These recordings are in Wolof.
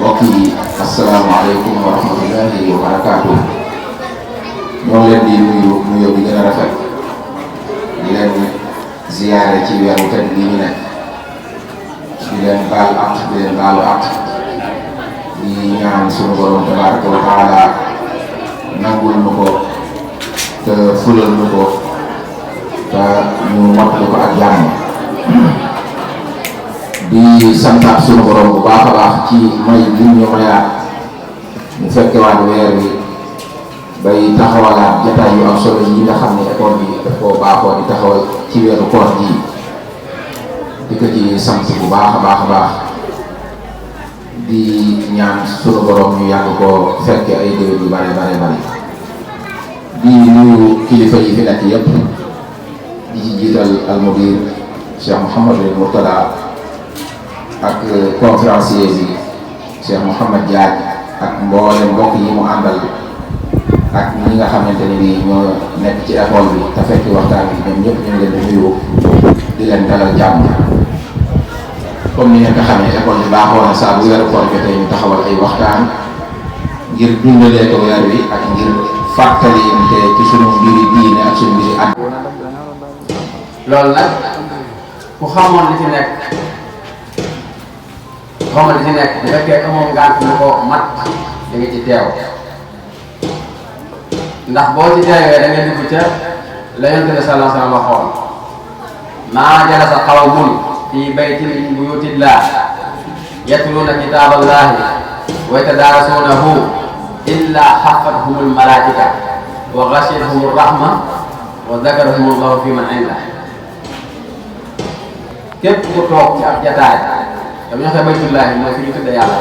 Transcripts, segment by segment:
mbokk yi asalaamaaleykum wa rahmatullahi wa barakaatu. ñoo leen di nuyoo bi gën a rafet di leen ziyaare ci weeru tedd gi ñu nekk di leen baal ak di leen baalu ak di ñaan sunu borom tabaraka wa taala nangul nu ko te fulal nu ko te ñu mottali ko ak jàmm. di santaat sunu borom bu baax a baax ci may bi ñu mayaat mu fekkewaat weer wi bay taxawalaat jataay yu am solo yi nga xam ne école bi daf koo baaxoo di taxawal ci weeru koor gi di ko ci sant bu baax a baax a baax di ñaan sunu borom ñu yàgg ko fekke ay déwén yu bare bare bare di nuyu kilifa yi fi nekk yépp di ci jiital almudir Cheikh Mouhamadou Mourtada ak conférencier bi Cheikh Mouhamad Diagne ak mboolem mbokk yi mu àndal ak ñi nga xamante ne bii ñoo nekk ci école bi te fekk waxtaan bi ñoom ñëpp ñu ngi leen di nuyu di leen dalal jàmm. comme ni ngeen ko xamee école bi baaxoo na saa bu weeru koor jotee ñu taxawal ay waxtaan ngir dundalee ko weer wi ak ngir fàttalinte ci sunu mbiri diine ak sunu mbiri at. loolu nag ku xamoon li ci nekk bu fekkee amoon ngànt lu ko mat da nga ci teew ndax boo ci teewee da nga dugg ca la Yonent bi sallallahu alayhi wa sallam waxoon maa jalasa qawmun fii baytin min buyutillah yatluuna kitaaballahi wa yatadaarasuunahu illa xafathumul malaa'ika wa ghashiyatuhumur rahma wa dakarahumullahu fi man indah. képp ku toog ci ab jataay dama ñoo xam baytullahi mooy fi ñu tudd yàlla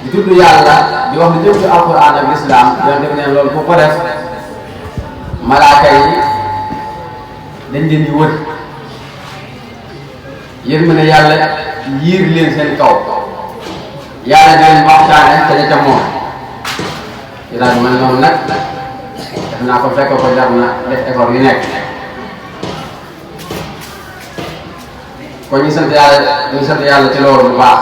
di tudd yàlla di wax lu jëm ci alquran ak islam yoon def neen loolu ku ko def malaaka yi dañ leen di wër yërmande yàlla yiir leen seen kaw yàlla di leen waxtaane te ne ca moom dinaa bi mel noonu nag def naa ko fekk ko jar na def effort yu nekk. kon ñu sant yàlla ci loolu bu baax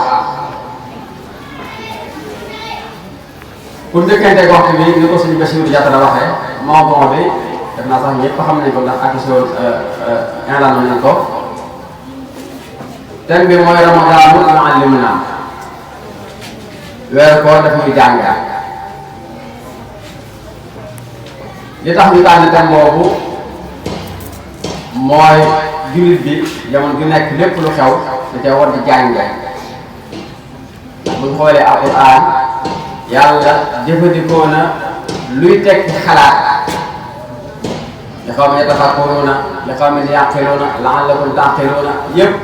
pour njëkkante waxtu bi ni ko suñu Bassirou Diatta waxee mawduu bi def naa sax ñëpp xam nañ ko ndax ak so inlaan nañ ko thème bi mooy ramadaanu yuallimuna weeru koor daf ñuy jàngal li tax ñu tànn thème boobu mooy jullit bi jamono ju nekk lépp lu xew da ca war di jànge bu ñu xoolee alquran yàlla jëfandikoo na luy teg ci xalaat li qawmin yatafakkaruuna li qawmin yaqiluuna la'allakum taqiluuna yëpp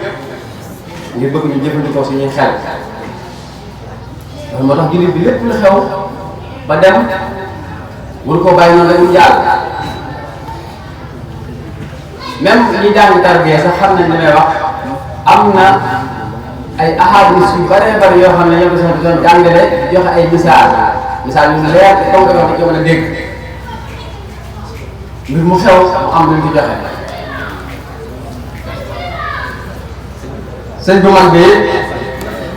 ngir bëgg ñu jëfandikoo suñuy xel loolu moo tax jullit bi lépp lu xew ba dem wul ko bàyyi noonu rek mu jàll. même ñi jàng tarbiya sax xam nañ li may wax am na ay ahadis yu bëree bëri yoo xam ne ñoom sax doon jàngale joxe ay misaal yu leer comme que wax di ko mën a dégg mbir mu xew mu am luñ ci joxe. sëñ bu mag bi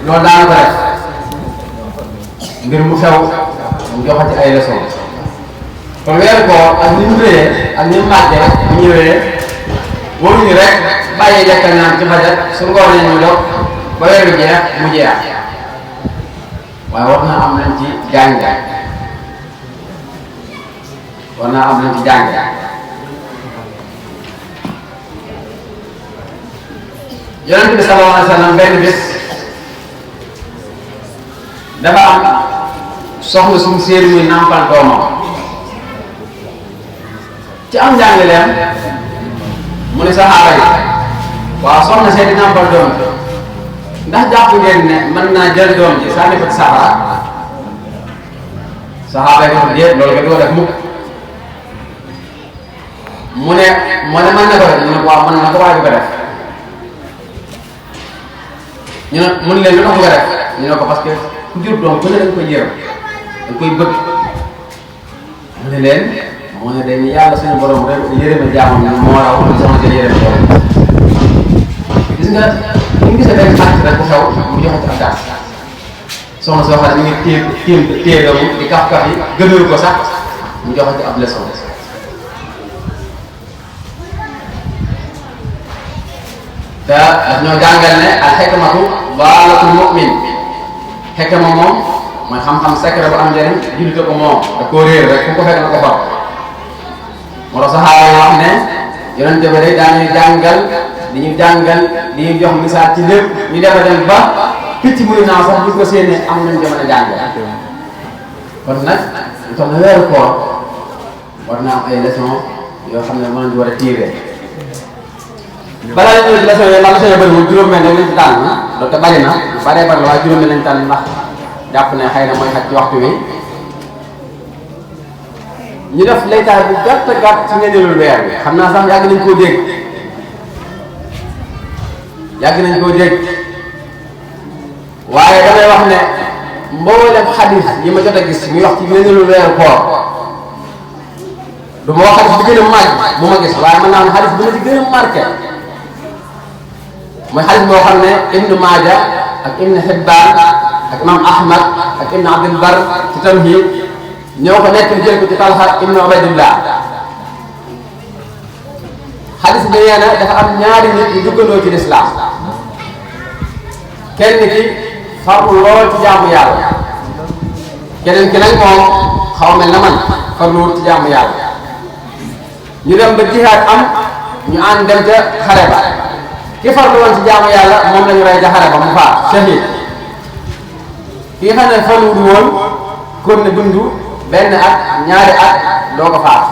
loolu daana ko def mbir mu xew mu joxe ci ay leçon kon weeru koor ak ni mu réyee ak ni mu màggee bu ñëwee waruñu rek bàyyi lekk naan ci fajar su ngoor ne ñu dog ba weer bi jeex mu jeex waaye war naa am nañ ci jàngat Yonent bi sallallahu alayhi wa sallam benn bés dafa am soxna sumu séer muy nàmpal doomam ci am njàngaleem mu ne saxaaba yi waaw soxna see di nàmpal doom ndax jàpp ngeen ne mën naa jël doom ji sànni ko ci safara saxaaba yi ko déet loolu ko doo def mukk mu ne mën na ko def ñu ne waaw mën na ko waaye du ko def ñu ne mun leen lu tax nga def ñu ne ko parce que ku jur doom ku ne dañ koy yërëm dañ koy bëgg mu ne leen moo ne dañ yàlla suñu borom rek yërëme jaamam moo raw lu soxna si yërëme doom gis nga bu ñu gisee benn xarit rek bu xew mu joxe ci ab soxna soo xam ne mi ngi téye doomu di kaf kaf yi gënal ko sax ñu joxe ci ab leçon te daf ñoo jàngal ne al hikmatu daalatul mu'min xekma moom mooy xam-xam secret bu am njëriñ jullite ko moom da koo réer rek fu ko fekk na ko far moo tax saxaaba yi wax ne yonente bi rek daañuy jàngal di ñu jàngal di ñu jox misaal ci lépp ñu defa dem ba picc muy naaw sax bu ko séenee am nañ jamono jàngal kon nag ñu toll na weeru koor war naa am ay leçon yoo xam ne mën nañu war a tiiree balaa ñu leçon yooyu ndax leçon yi bëriwul juróom-benn lañ ci tànn loolu te bari na lu baree bari la waaye juróom-benn lañ tànn ndax jàpp ne xëy na mooy xaj ci waxtu wi ñu def laytaay bu gàtt gàtt ci ngëneelul weer bi xam naa sax yàgg nañ koo dégg waaye damay wax ne mboolem xadis yi ma jot a gis muy wax ci ngëneelul weeru koor du ma wax xadis bi gën a màgg bu ma gis waaye mën naa ne xadis bi ma ci gën a marqué mooy xadis boo xam ne Ibnu Maaja ak Ibnu Hibbaan ak imam Ahmad ak Ibnu Abdul Bar ci Tamhiid ñoo ko nekk jël ko ci Talha Ibnu Ubaydillah xadis bi nee na dafa am ñaari nit yu duggandoo ci lislaam kenn ki farlu lool ci jaamu yàlla keneen ki nag moom xaw mel na man farluwul ci jaamu yàlla ñu dem ba jihaad am ñu ànd dem ca xare ba ki farlu woon ci jaamu yàlla moom lañu rey ca xare ba mu faat shahid ki nga xam ne farluwul woon kon ne dund benn at ñaari at doo ko faat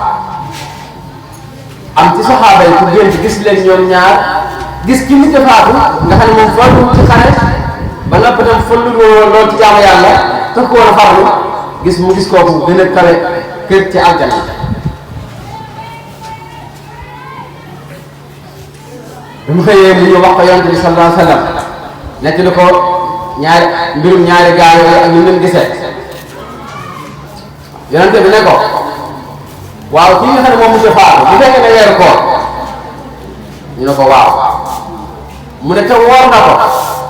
am ci saxaaba yi ku génn gis leen ñoom ñaar gis ki nit a faatu nga xam ne moom farluwul ci xare ba noppi tam farluwul lool ci jaamu yàlla tax ko woon a farlu mu gis kooku gën a kawe kër ci aljana bi mu xëyee mu ñëw wax ko yonent bi sallallahu alayhi wa sallam nettali ko mbirum ñaari gaa yooyu ak ñu leen gisee yonent bi ne ko waaw kii nga xam ne moom monsieur Fatou bu fekkee ne weeru koor ñu ne ko waaw mu ne te woor na ko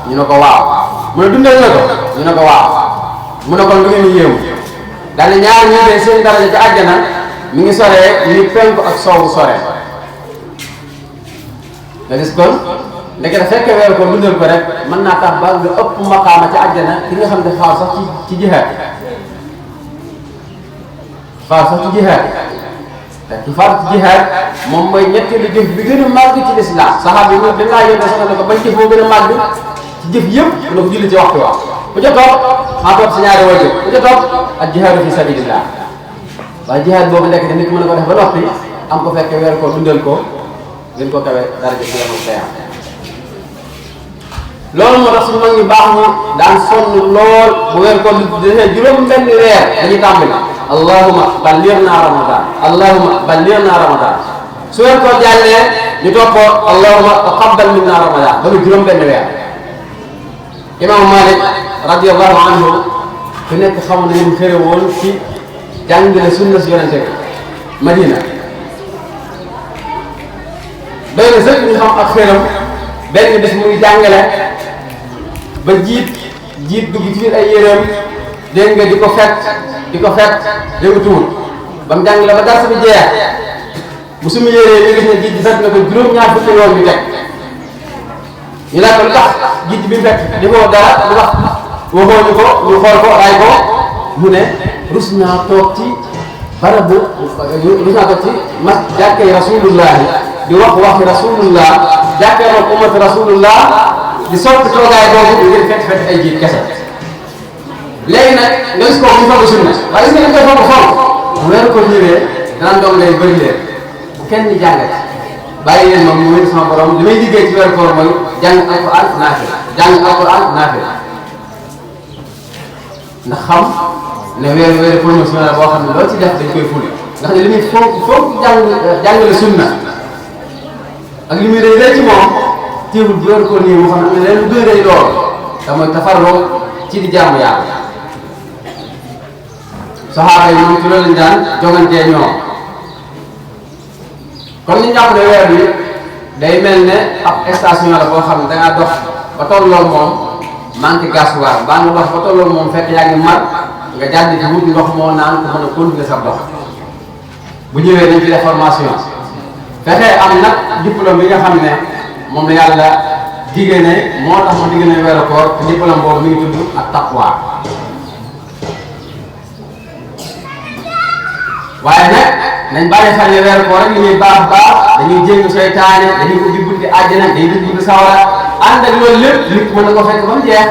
ñu ne ko waaw mu ne dundal na ko ñu ne ko waaw mu ne kon lu ngeen yéemu daal ne ñaar ñi de seen daraja ci àjjana mi ngi soree ni penku ak soowu soree nga gis kon ndekete fekkee weeru ko dundal ko rek mën naa tax ba nga ëpp maqaama ci àjjana ki nga xam ne faaw sax ci jihaad te ki faatu ci jihaad moom mooy ñetteelu jëf bi gën a màgg ci lislaam saxaaba yi moom dañ laa yónnee sax ne ko bañ jëf moo gën a màgg ci jëf yëpp na ko julli ci waxtu wax bu ca topp maa topp si ñaari wajur bu ca topp ak jihaadu fi sabilillah waaye jihaad boobu nekk te nit ki mën na ko def ba noppi am ko fekkee weer ko dundal ko gën ko kawe daraja ci yamul xeyaam loolu moo tax suñu mag ñu baax ñu daan sonn lool bu weer ko defee juróom benn weer dañuy tàmbali allahumma ballighna ramadan allahumma ballighna ramadan su weer ko jàllee ñu toppoo allahumma taqabbal minna ramadan ba mu juróom benn weer imam Malik radiyallahu anhu ku nekk xam na ñu xëre woon ci jàngale sunna si yonente bi Madina doy na sëkk ñu xam ak xëram benn bis muy jàngale ba jiit dugg ci biir ay yéreem dégg nga di ko fekk dégg nga tuur ba mu jàngale ba dars bi jeex bu sumu yéree ñu gis ne jiit bi fekk na ko juróom-ñaar fukki yoon ñu teg ñu laaj ko lu tax jiit bi mu fekk di ko dara lu tax waxoo ñu ko ñu xool ko raay ko mu ne rus naa toog ci barabu rus naa toog ci mas jàkkee rasulullahi di wax waxi rasulullah jàkkee moom ummati rasulullah di sotti toogaay boobu ngir fekk ay jiit kese léegi nag nga gis kooku ñu foog sunna waaye gis nga dañ koy foog bu weeru ko ñëwee danaan doom lay bëri leen bu kenn di jàngat bàyyi leen moom ñu wér sama borom li may liggéey ci weeru koor mooy jàng alquran naafila ndax xam ne weeru promotion la boo xam ne loolu ci def dañ koy ful ndax ne li muy foog jàngale sunna ak li muy rëy ci moom teewul bu weeru koor nii moo xam ne leen lu gën a rëy lool te mooy tafarloo ci di jaamu yàlla saxaaba yi moom ci loolu lañ daan jogantee ñoom comme ni jàpp ne weer bi day mel ne ab station la boo xam ne dangaa dox ba tolloog moom manqué gasoil baa nga dox ba tolloo moom fekk yaa ngi mar nga jàdd ci wut ndox moo naan ko mën a continuer sa dox bu ñëwee dañ ci def formation fexee am nag diplôme bi nga xam ne moom la yàlla digée ne moo tax ma digée ne weeru koor te diplôme boobu mi ngi tudd ak taqwa waaye nag nañ bàyyi xel ne weeru koor rek li ñuy baax dañuy jéngu seytaane dañuy ubbi bunti àjjana dañuy ubbi bunti sawara ànd ak loolu lépp nit mën na ko fekk ba mu jeex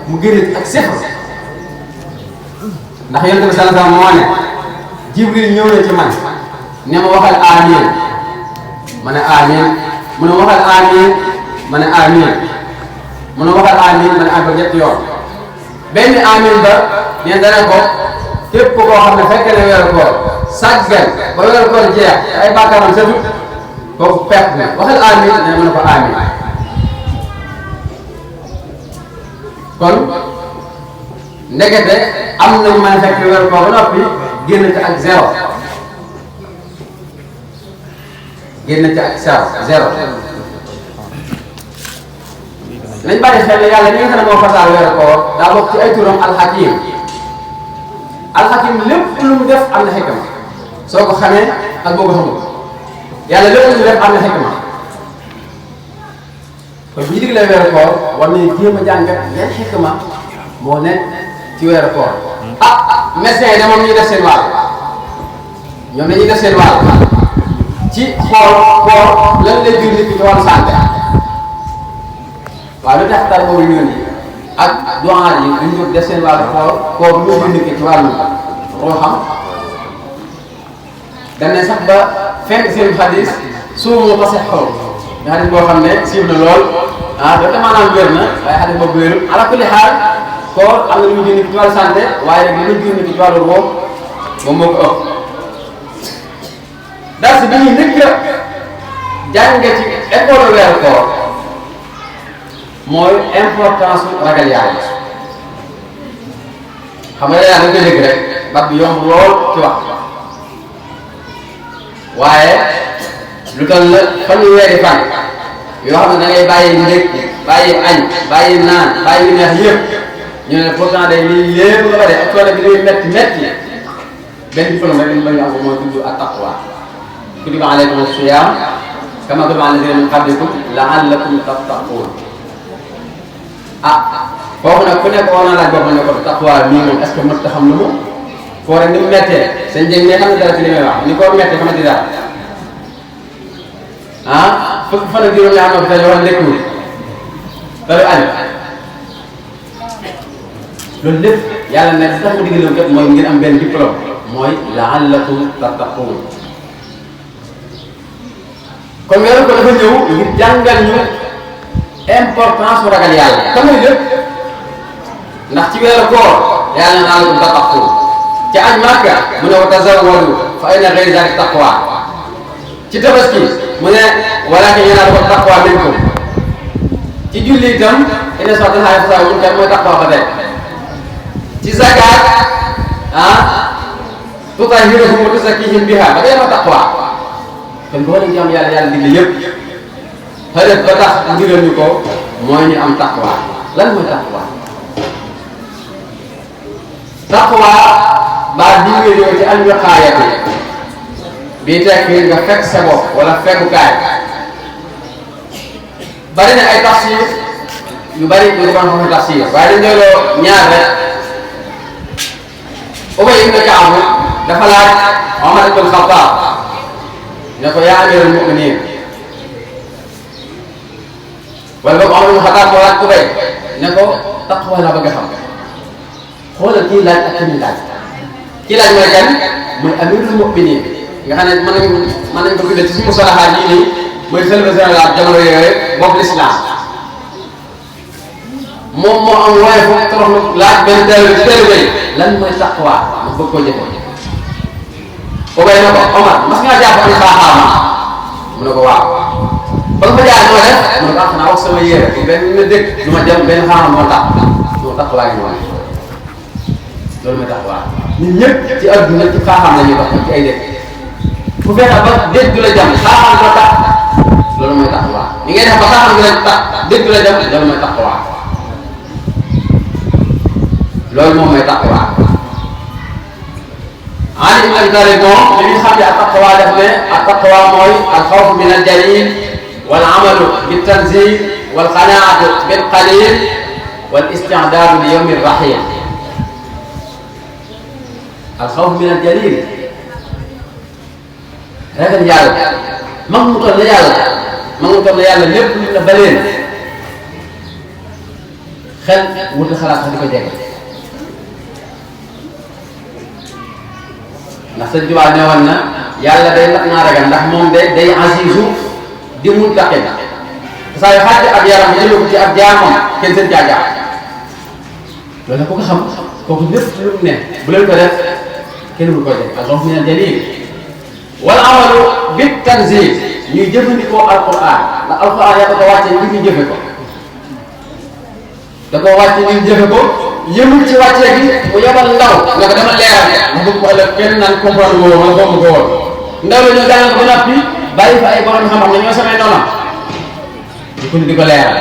mu génn ak sifr ndax yonent bi sallallahu alayhi wa sallam moo ne Jibril ñëw na ci man ne ma waxal amiin ma ne amiin mu ne waxal amiin ma ne amiin mu ne waxal amiin ma ne ànd ak ñetti yoon benn amiin ba ne dana ko képp koo xam ne fekk na weeru koor sàggan ba weeru koor jeex te ay bàkkaaram setut kooku perte na waxal amiin ne ma ne ko amiin kon ndekete am na mën a fekk weeru koor ba noppi génn ci ak zéro génn ci ak zéro nañ bàyyi xel ne yàlla ñi nga xam ne moo fasaal weeru koor daa bokk ci ay turam alxakim alxakim lépp lu mu def am na xikma soo ko xamee ak boo ko xamul yàlla lépp lu mu def am na xikma kon bu ñu digle weeru koor war nañu jéem a jàngat yan xikma moo nekk ci weeru koor médecin yi de moom ñuy def seen wàll ñoom dañuy def seen wàll ci xool koor lan lay jur nit ki ci wàllu santé waaw lu tax tar boobu ñoon yi ak doxaar yi duñ def seen wàllu koor lu jur nit ki ci wàllu loo xam dem ne sax ba fekk seen xadis suumu ko sex xool nga xadis boo xam ne siiw na lool dafa maanaam wér na waaye xadis boobu wérul ala kulli xaal koor am na lu muy jur ci wàllu santé waaye nag li muy jur ci wàllu roo moom moo ko ëpp dars bi ñuy njëkk a jànge ci école weeru koor mooy importance su ragal yàlla xam nga yàlla dañ koy dégg rek bat bi yomb lool ci wax waaye lu toll la fanweeri fan yoo xam ne da ngay bàyyi ndékki bàyyi añ bàyyi naan bàyyi neex yëpp ñu ne pourtant day lii lépp nga ba dee ak coono bi day métti métti benn diplôme rek ba ñu am ko mooy tudd ak taqwa kutiba alaykum as-siyam kama kutiba ala alladhina min qablikum la'allakum tattaqun foofu nag ku nekk war na laaj boppam ne ko taqwa mii moom est-ce que mën ta xam lu mu foo rek ni mu méttee seen njëg ne xam ne dara ci li may wax ni ko méttee xamante dara fukki fan ak juróom yaa noo fi tey wala lekkuwul dalu añ loolu lépp yàlla ne li tax ma digaloon kat mooy ngir am benn diplôme mooy la'allakum tattaqun kon weeru ko dafa ñëw ngir jàngal ñu importance su ragal yàlla te muy lépp ndax ci weeru koor yàlla na la'allakum tattaqun ci aj Makka mu ne wa tazawwadu fa inna ghayra zalika taqwa ci tabaski mu ne walaakin yanaalukum taqwa minkum ci julli itam inna salaata tanhaa anil fahsaa'i wal munkar mooy taqwa ba tey ci zakaat tutahhiruhum wa tuzakkihim biha ba tey mooy taqwa kon boo leen jàmm yàlla digle yëpp xëy ba tax ndigal ñu ko mooy ñu am taqwa lan mooy taqwa taqwa baa di nga ñëw ci al-wiqaayati bii tekki nga fekk sa bopp wala fekkukaay bari na ay tafsir yu bari ñu ko mën a tafsir waaye dañ doyloo ñaar rek Ubay ibn Ka'b dafa laaj Omar ibn Khattab ne ko yaa amiral mu'minin wala boog Omar ibn Khattab moo laaj Ubay ne ko taqwa la bëgg a xam xoolal kii laaj ak kii laaj kii laaj mooy kan muy amirul mu'minin nga xam ne mën nañ ko bindee ci suñu musalaxaat yii nii mooy xalifa général jamono yooyu boobu l'islam moom moo am waaye foofu toroxlu laaj benn teelu ci teelu bay lan mooy taqwa ma bëgg koo jëfoo Ubay na ko Omar mas ngaa jàpp am xaaxaama mu ne ko waaw ba nga fa jaar moo def mu ne ko xanaa wax sama yére benn dëkk du ma jëm benn xaaxaam moo tax moo taqwa gi moo loolu mooy taqwa ñun ñëpp ci adduna ci xaaxaam la ñuy dox ci ay dëkk bu fekkee ba dégg du la jam xaaxaam moo tax loolu mooy taqwa li ngay def ba xaaxaam du la tax dégg du la jam loolu mooy taqwa loolu moom mooy taqwa. Ali ibn Abi Talib moom li ñu xam ne ak taqwa def ne ak taqwa mooy al xawf min al jalil wal amalu bit tanzil wal qanaatu bil qalil wal isti'daadu li yawmi rahil. al xawf min al jalil ragal yàlla mag mu toll na yàlla mag mu toll na yàlla lépp lu la baleen xel wut xalaat sax di ko jege. ndax sëñ Tuubaa ne woon na yàlla day mat naa ragal ndax moom day azizu di muntaqim saa yu xàcc ab yaram jëlee ko ci ab jaamam kenn seen caa loolu nag ku ko xam kooku lépp lu mu ne bu leen ko def kenn bu ko def al-xawf min al-jalil wal amalu bit tanzil ñuy jëfandikoo alquran ndax alquran yaa ko wàcce ngir ñu jëfe ko da ko wàcce ngir jëfe ko yëmul ci wàccee gi mu yebal ndaw nga ko dama leeral ndax bëgg ko ëllëg kenn naan comprendre woo wala xaw ma ko woon ndaw la ñoo jàngal ko ba noppi bàyyi fa ay borom xam-xam ne ñoo samay noonam di ko leeral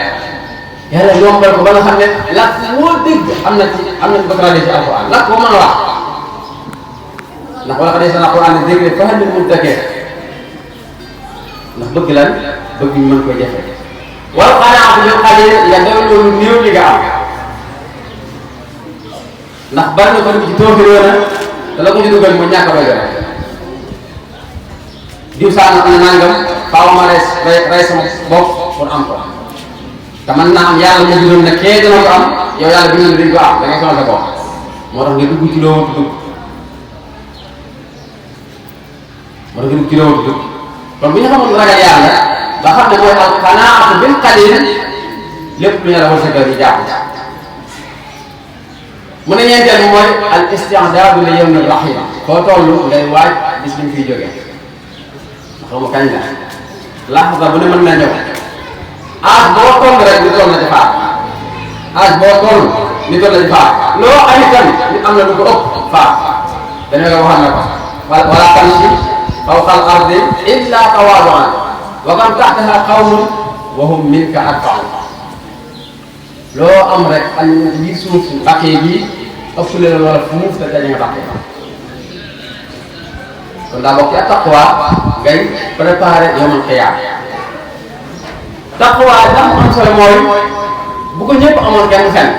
yàlla yombal ko ba nga xam ne làkk woo dégg am na ko traduit ci alquran làkk boo mën a wax ndax wala ko dee seen alquran ne dégg ne fahal min muddakir ndax bëgg lan bëgg ñu mën koy jafe wala qanaatu bil qalil nga doy loolu néew li nga am ndax bari na ko ci tooxiroo na te la ko ci dugal mu ñàkk a doy rek diw saa am na nangam faaw ma rey sama bopp pour am ko te man naa am yàlla ma juróom ne kee dina ko am yow yàlla bi ñu duñ ko am da ngay sonal sa bopp moo tax nga dugg ci loo wut dugg kon bu ñu xamoon ragal yàlla ba xam ne mooy al qanaatu bil qalil lépp lu ñu la wërsëgal ñu jàpp mu ne ñeenteel bi mooy al isti'daadu li yawmi rahim foo toll ngay waaj bis bi ñu fiy jógee xaw ma kañ la laxasa bu ne mën na ñëw âge boo toll rek ni toll na ci faat âge boo toll ni toll na ci faat loo ay kan ni am na lu ko ëpp faat dañoo ko waxal na ko wala tamshi fawqa al ardi illa tawaadu'an wa kam tahtaha qawmun wa hum minka arfa'u loo am rek am na ci biir suuf bàqee bii ëpp leen wala fuuf te dañu nga bàqee kon daa bokk ci ak taqwa ngay préparé yawmal qiyaama taqwa li am solo mooy bu ko ñëpp amoon kenn fen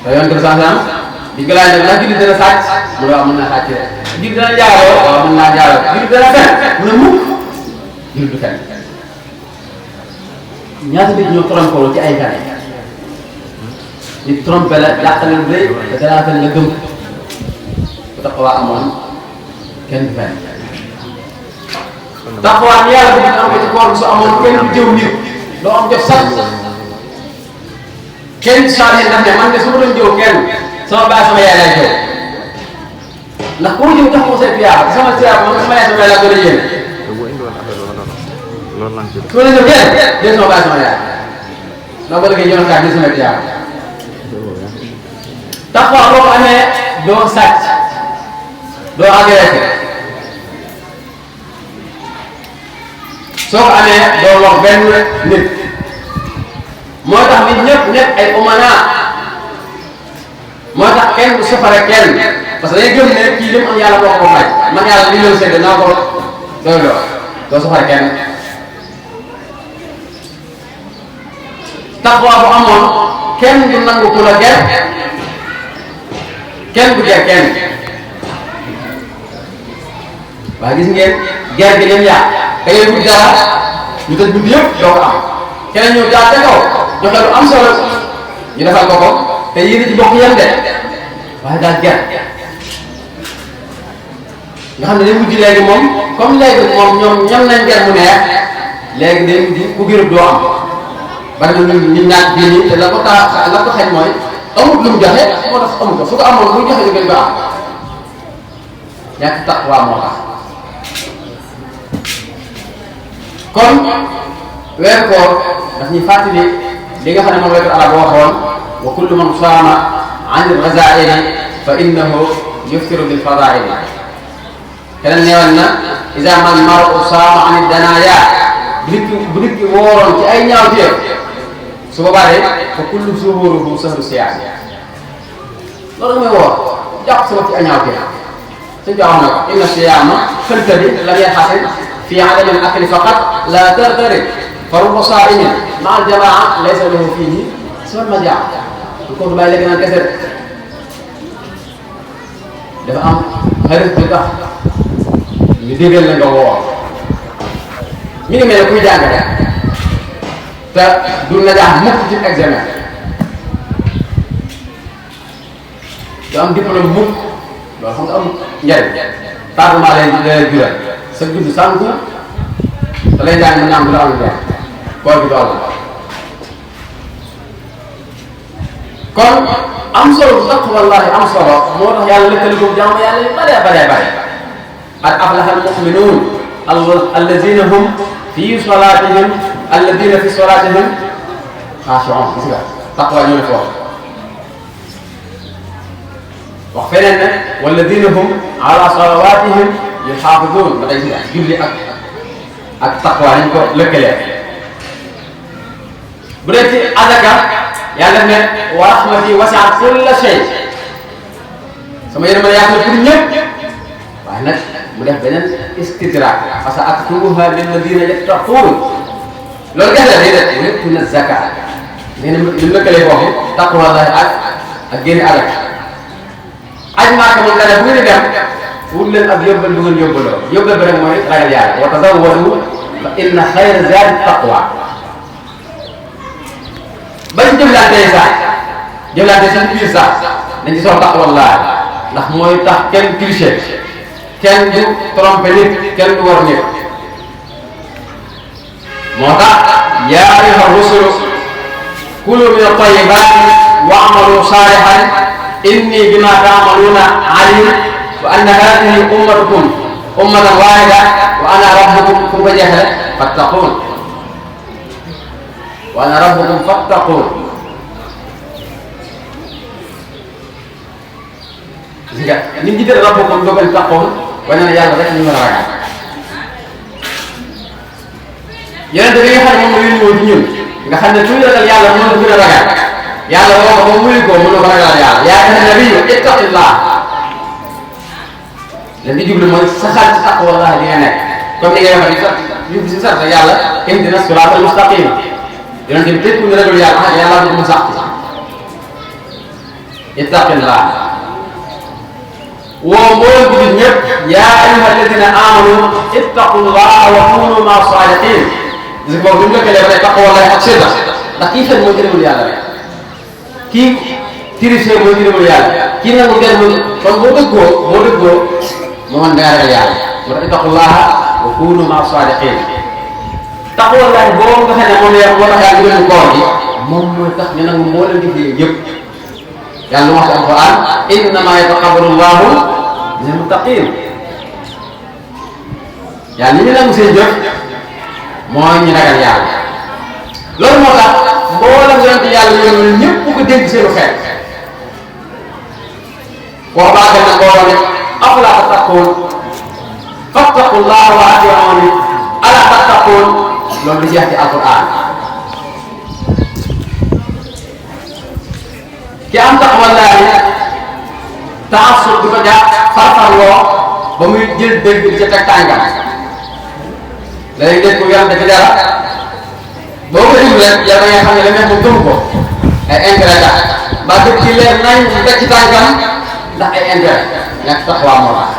te yonent bi sallam di ko laaj nag ndax jullit dana sàcc mu ne waaw mën naa sàcc rek jullit dana jaaroo waaw mën naa jaaroo jullit dana fen mu ne mukk jullit du fen ñaata nit ñoo trompé ci ay gane nit trompé la jàqale lu rëy te danaa fen nga gëm bu taqwa amoon kenn du fen taqwa ni yàlla bëgg am ko ci koor su amoon kenn du jëw nit doo am jot sax kenn changé ndax ne man de su ma doon jëw kenn sama baay sama yaay lay jëw ndax koo jëw tax ko say fiyaaba sama fiyaaba man sama yaay sama yaay laa gën a yéene su ma leen jëw kenn dee sama baay sama yaay ndax ba léegi ñëw kaa di sama fiyaaba taqwa boo ko amee doo sàcc doo agressé soo ko amee doo wax benn nit moo tax nit ñëpp nekk ay umana moo tax kenn du safare kenn parce que dañuy gëm ne kii li mu am yàlla moo ko may man yàlla li leen séddee naa ko doy doo safare kenn taqwa bu amoon kenn du nangu ku la ger kenn du ger kenn waaye gis ngeen ger gi leen yaa da ngay wut dara ñu tëj bunt yëpp doo ko am keneen ñëw jaar ca kaw joxe lu am solo ñu defal ko te yéen ci bokk yem de waaye daal ger nga xam ne day mujj léegi moom comme léegi moom ñoom ñam nañ ger mu neex léegi day mujj ku gërëb doo am bari na ñu ñaat bii nii te la ko xaj mooy amut lu mu joxe moo tax amut ko su ko amoon lu joxe ñu gën ko am ñàkk taqwa moo tax kon weer koor daf ñuy fàttali li nga xam ne moom la ko arab waxoon wa kullu man saama an al-ghaza'ili fa innahu yuftiru bil fadaa'ili keneen neewoon na iza ma al-mar'u saama an ad-danaaya bu nit ki wooroon ci ay ñaawteef su boobaa de fa kullu suhuruhu sahru siyaam loolu mooy woor jàpp sama ci añaaw kii suñ ko wax na ko inna siyaama xëlta bi lam yanxasim fi adami al akli faqat la tartarid fa rubba saa'imin ma al jamaa laysa lahu fihi siwa majaa ko du bàyyi lekk naan kese dafa am xarit bi tax ñu déggal la nga woor mi ngi mel ne kuy jàng rek te du najaax mukk ci examen du am diplôme mukk loolu xam nga am njariñ tardement lay jural sa judd sànku te lay jàng naam du la am njariñ koor bi du am kon am solo bu taq wallahi am solo moo tax yàlla lëkkali ko jàmm yàlla yu bare bare bare qad aflaha al-mu'minuun alladina hum fi salatihim alladina fi salatihim xaashi'uun gis nga taqwa ñu ne foofu wax feneen ne walladina hum ala salawatihim yuxaafiduun ba tey gis nga julli ak taqwa nañ ko lëkkalee bu dee ci azaka yàlla def ne wa rahmati wasi'at kulla shay sama yërmande yaatu na pour ñëpp waaye nag mu def beneen istidraak parce que aktubuha lilladina yattaquun loolu gerte day def yu'tuuna zakaat nee na li mu lëkkalee foofu taqwallahi ak génne alal aj Màkka moom dana bu ngeen dem wut leen ak yóbbal bu ngeen yóbbaloo yóbbal bi rek mooy ragal yàlla wa tazawwadu fa inna xayra zaadi taqwa bañ jëflantee sax jëflante sax biir sax dañ ci soxla taqwallahi ndax mooy tax kenn tricher kenn du tromper nit kenn du war nit moo tax yaa ayyuha rusulu kulu min at-tayyibaati wa'malu saalihan inni bima ta'maluna alim wa anna hadhihi ummatukum ummatan wahida wa ana rabbukum kum ko jeexale fattaqun wa ana rabbukum fattaqun gis nga nit ñi de rabbukum dogal taqoon wane na yàlla rek ñu mën a ragal yonente bi nga xam ne moom la yónni woon ci ñun nga xam ne kuy ragal yàlla mën na gën a ragal yàlla woo ko ba muy ko mën na ko ragal yàlla yaa ayyuhan nabiyyu ittaqillah la di jublu mooy saxal ci taqwallah li nga nekk comme ni ngay waxee yu si sax yàlla ihdina siraatal mustaqim yonente bi képp ku ñu ragal yàlla yàlla du mu sax ittaqillah woo mbooloo bi ñëpp yaa ayyuha alladina amanu ittaqullaha wa kunu ma sadiqin gis nga boobu bu ñu lëkkalee ba tey taqwallahi ak sidq ndax kii fen mooy gërëmul yàlla rek kii tricher mooy gërëmul yàlla kii nangu ngeen mu kon boo dëggoo moo mën ngaa ragal yàlla moo tax ittaqullaha wa kunu ma sadiqin taqwallahi boobu nga xam ne moom la moo tax yàlla gërëm koor gi moom mooy tax ñu nangu moo leen liggéey yëpp yàlla lu wax ci alquran innama yataqabbalu llahu minal muttaqin yàlla ni ñu nangu seen jëf mooy ñu ragal yàlla loolu moo tax mboolem yonent yàlla yoon ñëpp ko dégg seenu xeet wax baa gën na mbooloo ne afalaa tattaquun fattaqullaha wa atii'uuni alaa tattaquun loolu lu jeex ci alquran ki am taqwallahi taassub du ko jàpp farfarloo ba muy jël dëgg di ca teg tàngam léegi dégg ko yàlla dafa dara boo ko déglu rek yow da ngay xam ne la nekk gëm ko ay intérêt tax ba dëgg ci leer nañ teg ci tàngam ndax ay intérêt ñàkk taqwa moo tax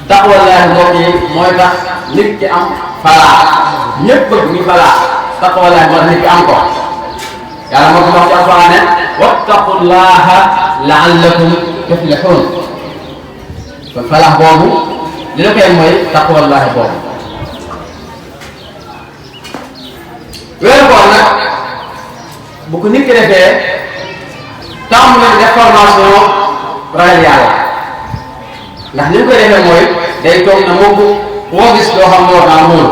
taqwallahi mbokk yi mooy tax nit ki am falaa ñëpp bëgg ñu falaa taqwallahi moo tax nit ki am ko yàlla moo ko wax ci alquran ne wattaqullaha la'allakum tuflihun kon falax boobu li la koy mooy taqwallahi boobu weeru koor nag bu ko nit ki defee tàmm na def formation ragal yàlla ndax ni ñu koy defee mooy day toog na moo ko woo gis loo xam ne war naa moom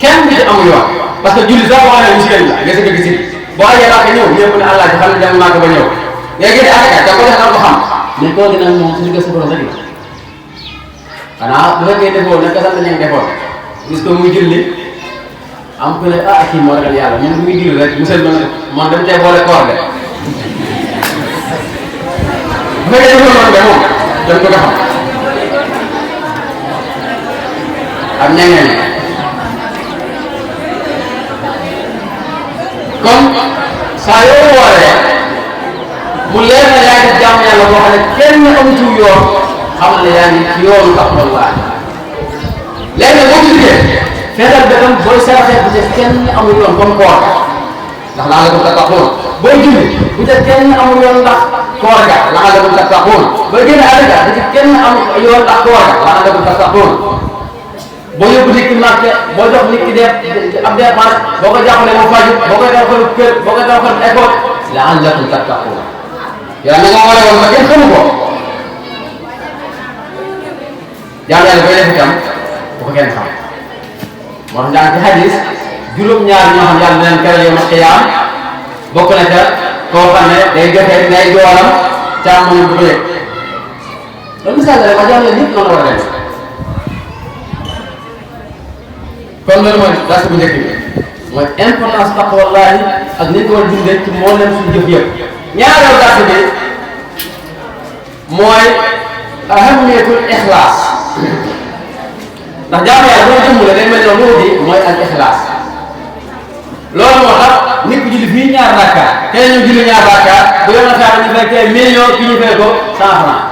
kenn bi ci amul yoon parce que julli sax boo xam ne muskil la nga si gis boo ajee Màkka ñëw ñëpp ne Allah ci xam ne dem Màkka ba ñëw nga génne asaka da ko def ko xam mais koo gi nag moom suñu gëstu borom rek la xanaa bu fekkee defoo nag kasam nañu defoon gis ko muy julli am ku ne ah kii moo ragal yàlla ñun bu ngi julli rek musal man dem cee boole koor de bu fekkee dafa noonu de moom dañ ko xam ak ñeneen kon saa yoo wooree mu leer na yaa ngi jàmm yàlla boo xam ne kenn amu ci yoon xam ne yaa ngi ci yoonu tax wallaahi léegi nag boo ko liggéey fexeel ba tam booy saraxee bu ca kenn amul yoon comme koor ndax laa la ko tattaquun booy julli bu ca kenn amul yoon ndax koor ga laa la ko tattaquun booy génne àddina bu ca kenn amul yoon ndax koor ga laa la ko tattaquun boo yóbbu nit ki marché boo jox nit ki ab dépense boo ko jàppalee mu faju boo koy defal kër boo koy defal école la'allakum tattaquun yaa na nga war a woon ba kenn xamu ko jaamu yàlla koy def itam bu ko kenn xam moo tax njàng ci hadis juróom-ñaar ñoo xam yàlla dinañ keral yow ma xiyaam bokk na ca koo xam ne day joxe nay joolam càmmoñ bu ko yëg loolu misaal la rek ma jaamu yàlla ñëpp noonu la war a def kon loolu mooy dars bu njëkk bi mooy importance taqwallahi ak ni ñu ko war a dundee ci moo leen suñu jëf yëpp ñaareelu dars bi mooy ahamiyatul ixlaas ndax jaamu yàlla boo jëmm la day mel ne lu di mooy al ixlaas loolu moo tax nit ku julli fii ñaar rakkaat keneen ñu julli ñaar rakkaat bu yoon a saa ñu fekkee million ki ñu fay ko 100 francs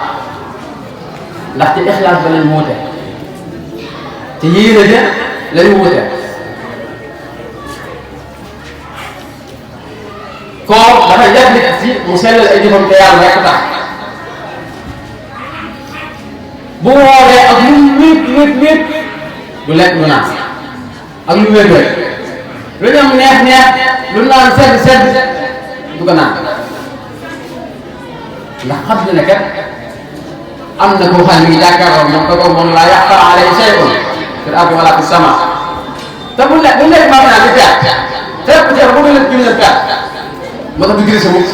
ndax ci ixlaas ba lañ wuute te yéene ja lañu wuute koor dafay jàpp nit ci mu sellal ay jëfam te yàlla rek tax bu wooree ak lu wéet du lekk du naan ak lu wéet lu ñam neex lu naan sedd du ko naan ndax xam na ne kat am na koo xam ne mi ngi jàkkaarloo moom ko moom laa yaxfa alayhi shay'un fil ardi wala fis sama te bu lekk maa naan di perte ceeb bu nga lekk ñu leen perte moo tax du gërëm sa mukk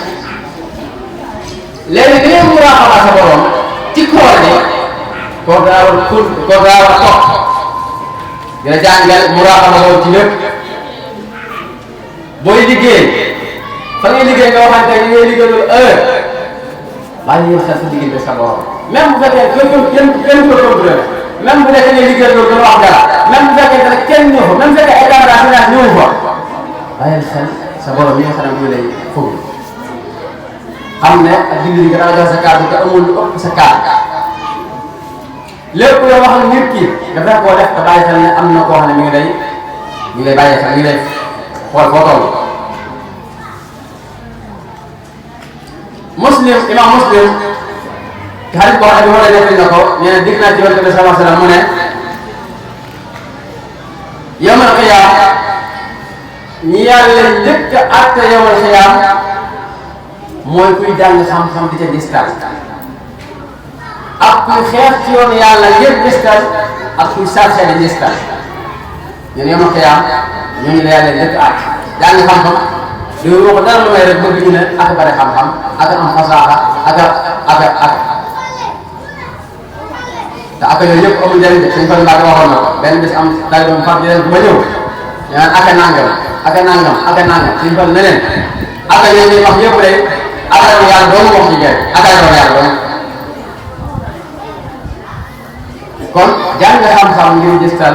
léegi da ngay muraaxaba sa borom ci koor gi koor daa war a toog dina jàngal muraaxaba boobu ci lépp booy liggéey fa ngay liggéey nga waxante ni ngay liggéey loolu heure bàyyi yow xel sa diggante sa borom même bu fekkee kenn ko contrôlé même bu nekkee ne liggéey loolu dana wax dara même bu fekkee ne kenn ñëw fa même bu fekkee ay caméra finance ñëw fa bàyyil xel sa borom mi nga xam ne muy lay fóog xam ne ak dindi li nga daan jox sa kàddu te amul lu ëpp sa kàddu lépp yoo wax ne nit ki dafa koo def te bàyyi xel ne am na koo xam ne mi ngi lay bàyyi xel mi ngi lay xool foo toll. imam muslim ci xarit boo xam ne war a nekk na ko nee na dig naa ci yonent bi sallallahu alayhi wa sallam mu ne yawmal qiyaam ñi yàlla njëkk a àtte yawmal qiyaam mooy kuy jàng xam-xam di ca gistal ak kuy xeex ci yoonu yàlla ngir gistal ak kuy sarse di gistal ñun yawmal qiyaam ñooñu la yàlla njëkk a àtte jàng xam-xam di wax dara lu may rek bëgg ñu ne ak bari xam-xam ak am fasaaxa ak te ak yooyu yëpp amul njëriñ de suñu fan laa ko waxoon na ko benn bis am daal di far di leen ba ñëw ñu naan ak nangam suñu fan ne leen ak yooyu ñuy wax yëpp rek ak yàlla doomu wax ci njëriñ ak yàlla doomu kon jàng xam-xam ngir gistal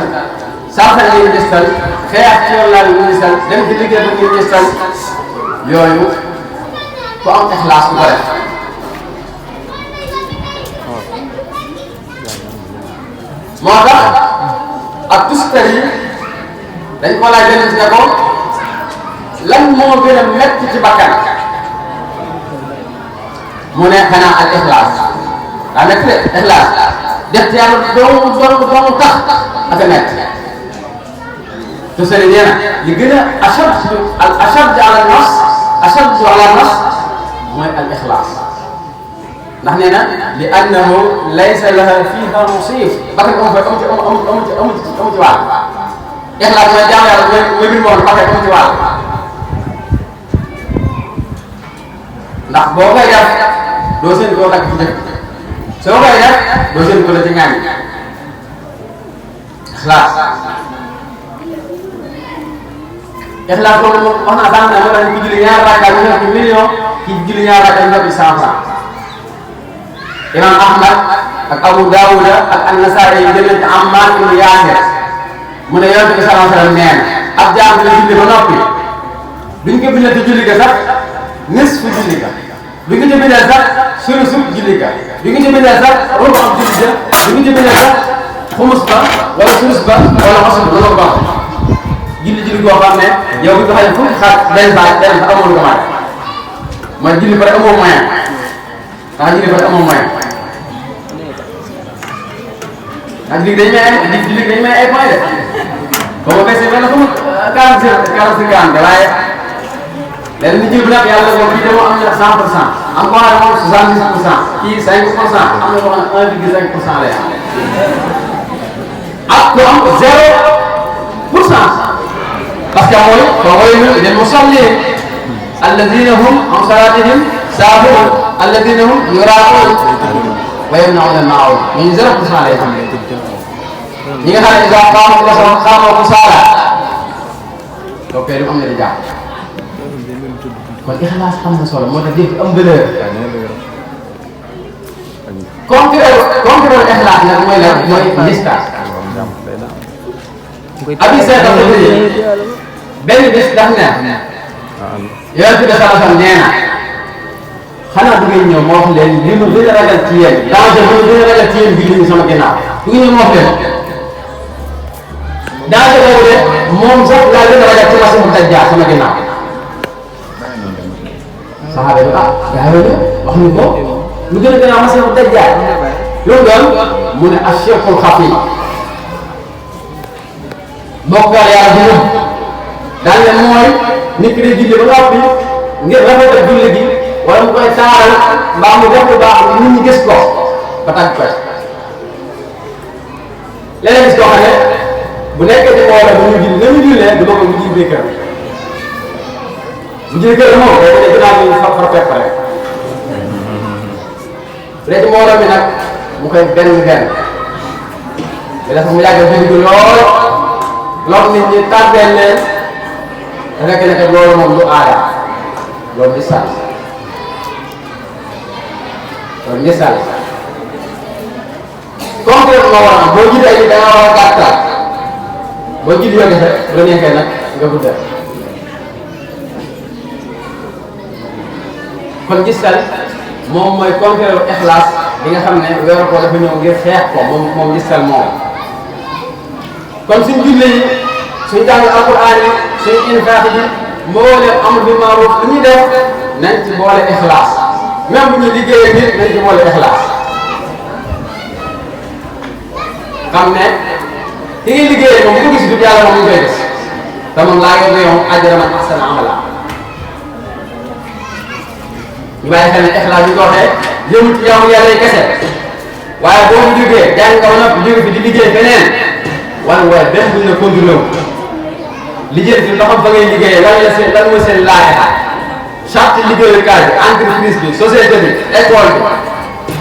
sarxal ngir gistal xeex ci yoon laa ngir gistal dem ci liggéey ba ngir gistal yooyu ku am ixlaas ku ko def moo tax ak tustar yi dañ ko laaj benn ci ne ko lan moo gën a métti ci bakkan mu ne xanaa ak ixlaas daa métti de ixlaas def ci yàlla doomu tax ak a métti tustar yi nee na li gën a ashad ala nas mooy al ixlaas ndax nee na li annahu laysa laha fiha musif bakkan amu ci wàll ixlaas mooy jaam yàlla mooy mbir moo xam bakkan amu ci wàll ndax boo koy def doo seen koo dakk ci jëf soo koy def doo seen ko la ci ñaan ixlaas ixlaas moom wax naa sànq ne moo tax ñu julli ñaari rakka ñu nekk million ki julli ñaari rakka ñu nekk 100 francs. Imam Ahmad ak Abu Daawuda ak An-Nasaa'i yi jëlee ci Ammaar ibn Yaasir mu ne Yonent bi sallallahu alayhi wa sallam nee na ab jaam dina julli ba noppi duñ ko bindee ci julli ga sax nisfu julli ga duñ ko ci bindee sax sulusu julli ga duñ ko ci bindee sax rubu am julli ga duñ ko ci bindee sax xumus ba wala sulus ba wala xasul ba loolu baax julli goo xam ne yow bi nga xam ne fukki xaaj benn saa amoon nga maay mooy julli ba rek amoo moyen ndax julli ba rek amoo moyen ndax julli dañ may ay point de ba ma fekk benn fu mu 40 waaye léegi nit ñi bu nekk yàlla moom bii dama am na 100% am koo xam ne moom 70%, kii 5%, am na koo xam ne 1,5% lay am ak ku am 0%. parce que mooy fawaylun lil musallin alladina hum an salatihim saahuun alladina hum yuraa'uun wa yamna'uuna al-maa'uun ñooñu 0% lay am. ñi nga xam ne idaa qaamu ila salaati qaamu kusaalaa donc lu am na di jàpp kon ixlaas am na solo moo tax jëf am valeur. contrôle ixlaas nag mooy lan mooy listage. Abi Saïd al-Xudri benn bés daf ne Yonent bi sallallahu alayhi wa sallam nee na xanaa du ngeen ñëw ma wax leen li ma gën a ragal ci yéen danger bi ma gën a ragal ci yéen bi ñu sama ginnaaw du ngeen ñëw ma wax leen danger boobu de moom sax laa gën a ragal ci Masiihu Dajjaal sama ginnaaw. saxaaba yi yaa ngi wax ñu ko lu gën a gën a Masiihu Dajjaal loolu doon mu ne ash-shirkul xafi bokkaale yàlla dina daan leen mooy nit ki day julli ba noppi ngir rafetal julli gi wala mu koy taaral mbaa mu def lu baax nit ñi gis ko ba tàgg ko léeg-léeg gis koo xam ne bu nekkee ci mbooloo bu ñu julli na ñu jullee du bëgg mu julli kër bu julli kër moom day ko def dinaa ñu far pepp rek bu dee ci mbooloo bi nag mu koy benn dafa mu yàgg julli gi loolu nit ñi tàggeel leen da fekk ne loolu moom lu aada loolu misaal concrètement moo war a am boo jiite ay nit da nga war a gàttal boo jiite yoo gisee bu la neexee nag nga guddal kon gisal moom mooy concret ixlaas bi nga xam ne weeru ko dafa ñëw ngir xeex ko moom gisal moom kon suñ julli yi suñ jàng alquran yi suñ infaq yi mbooleem amr bil ma'ruf lu ñuy def nañ ci boole ixlaas même bu ñu liggéeyee nit nañ ci boole ixlaas xam ne ki ngay liggéeyee moom bu ko gis du yàlla moom ñu koy gis te moom laa yor yow ajra man ahsana amala ñu bàyyi xel ne ixlaas bi ko waxee jëmul ci yow yàlla yi kese waaye boo fi jógee jàng nga nag jóge fi di liggéey feneen waaye benn buñ la contrôlé wu liggéey bi ndoxam fa ngay liggéeyee lan mooy seen laajata charte liggéeyukaay bi entreprise bi société bi école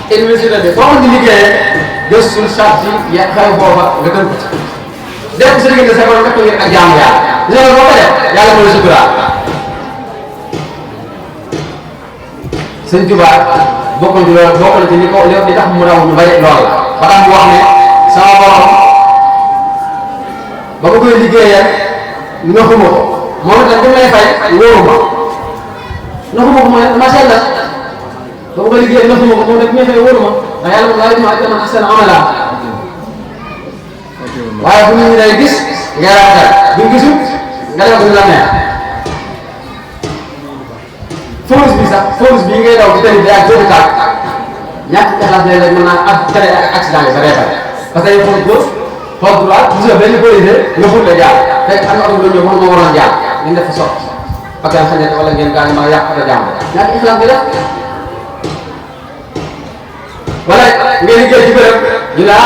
bi université bi foo mën di liggéeyee gëstul charte yi xew foofa nga tënk ci def sa diggante sa borom nga ngir ak jaamu yàlla loolu boo ko def yàlla mooy suturaal. Sëñ Tuubaa bokkoon ci loolu bokk na ci li tax mu raw ñu bari lool la ba tax mu wax ne sama borom ba ma koy liggéeyee naxuma ko moom itam bu may fay wóoruma naxuma ko mooy dama seetla ba ma koy liggéeyee naxuma ko moom nag bu may fay wóoruma ndax yàlla moom laa yajzi ajra man ahsana amala waaye bu nit ñi day gis ngay rafetal buñ gisul nga def ko ni la neex force bi sax force bi ngay daw ci tali bi ak jënd tàkk ñàkk ixlaas léeg-léeg mën naa ak tere accident yi ba reefal parce que xool gauche xool droite gis nga benn policier nga fut la jaar fekk am na oto bi doon ñëw moo waroon jaar ngeen def fa sot parce que xañete wala ngeen gaañ ma yàq oto jàmm ñàkk ixlaas bi def wala nga liggéey ci bërëb ñu la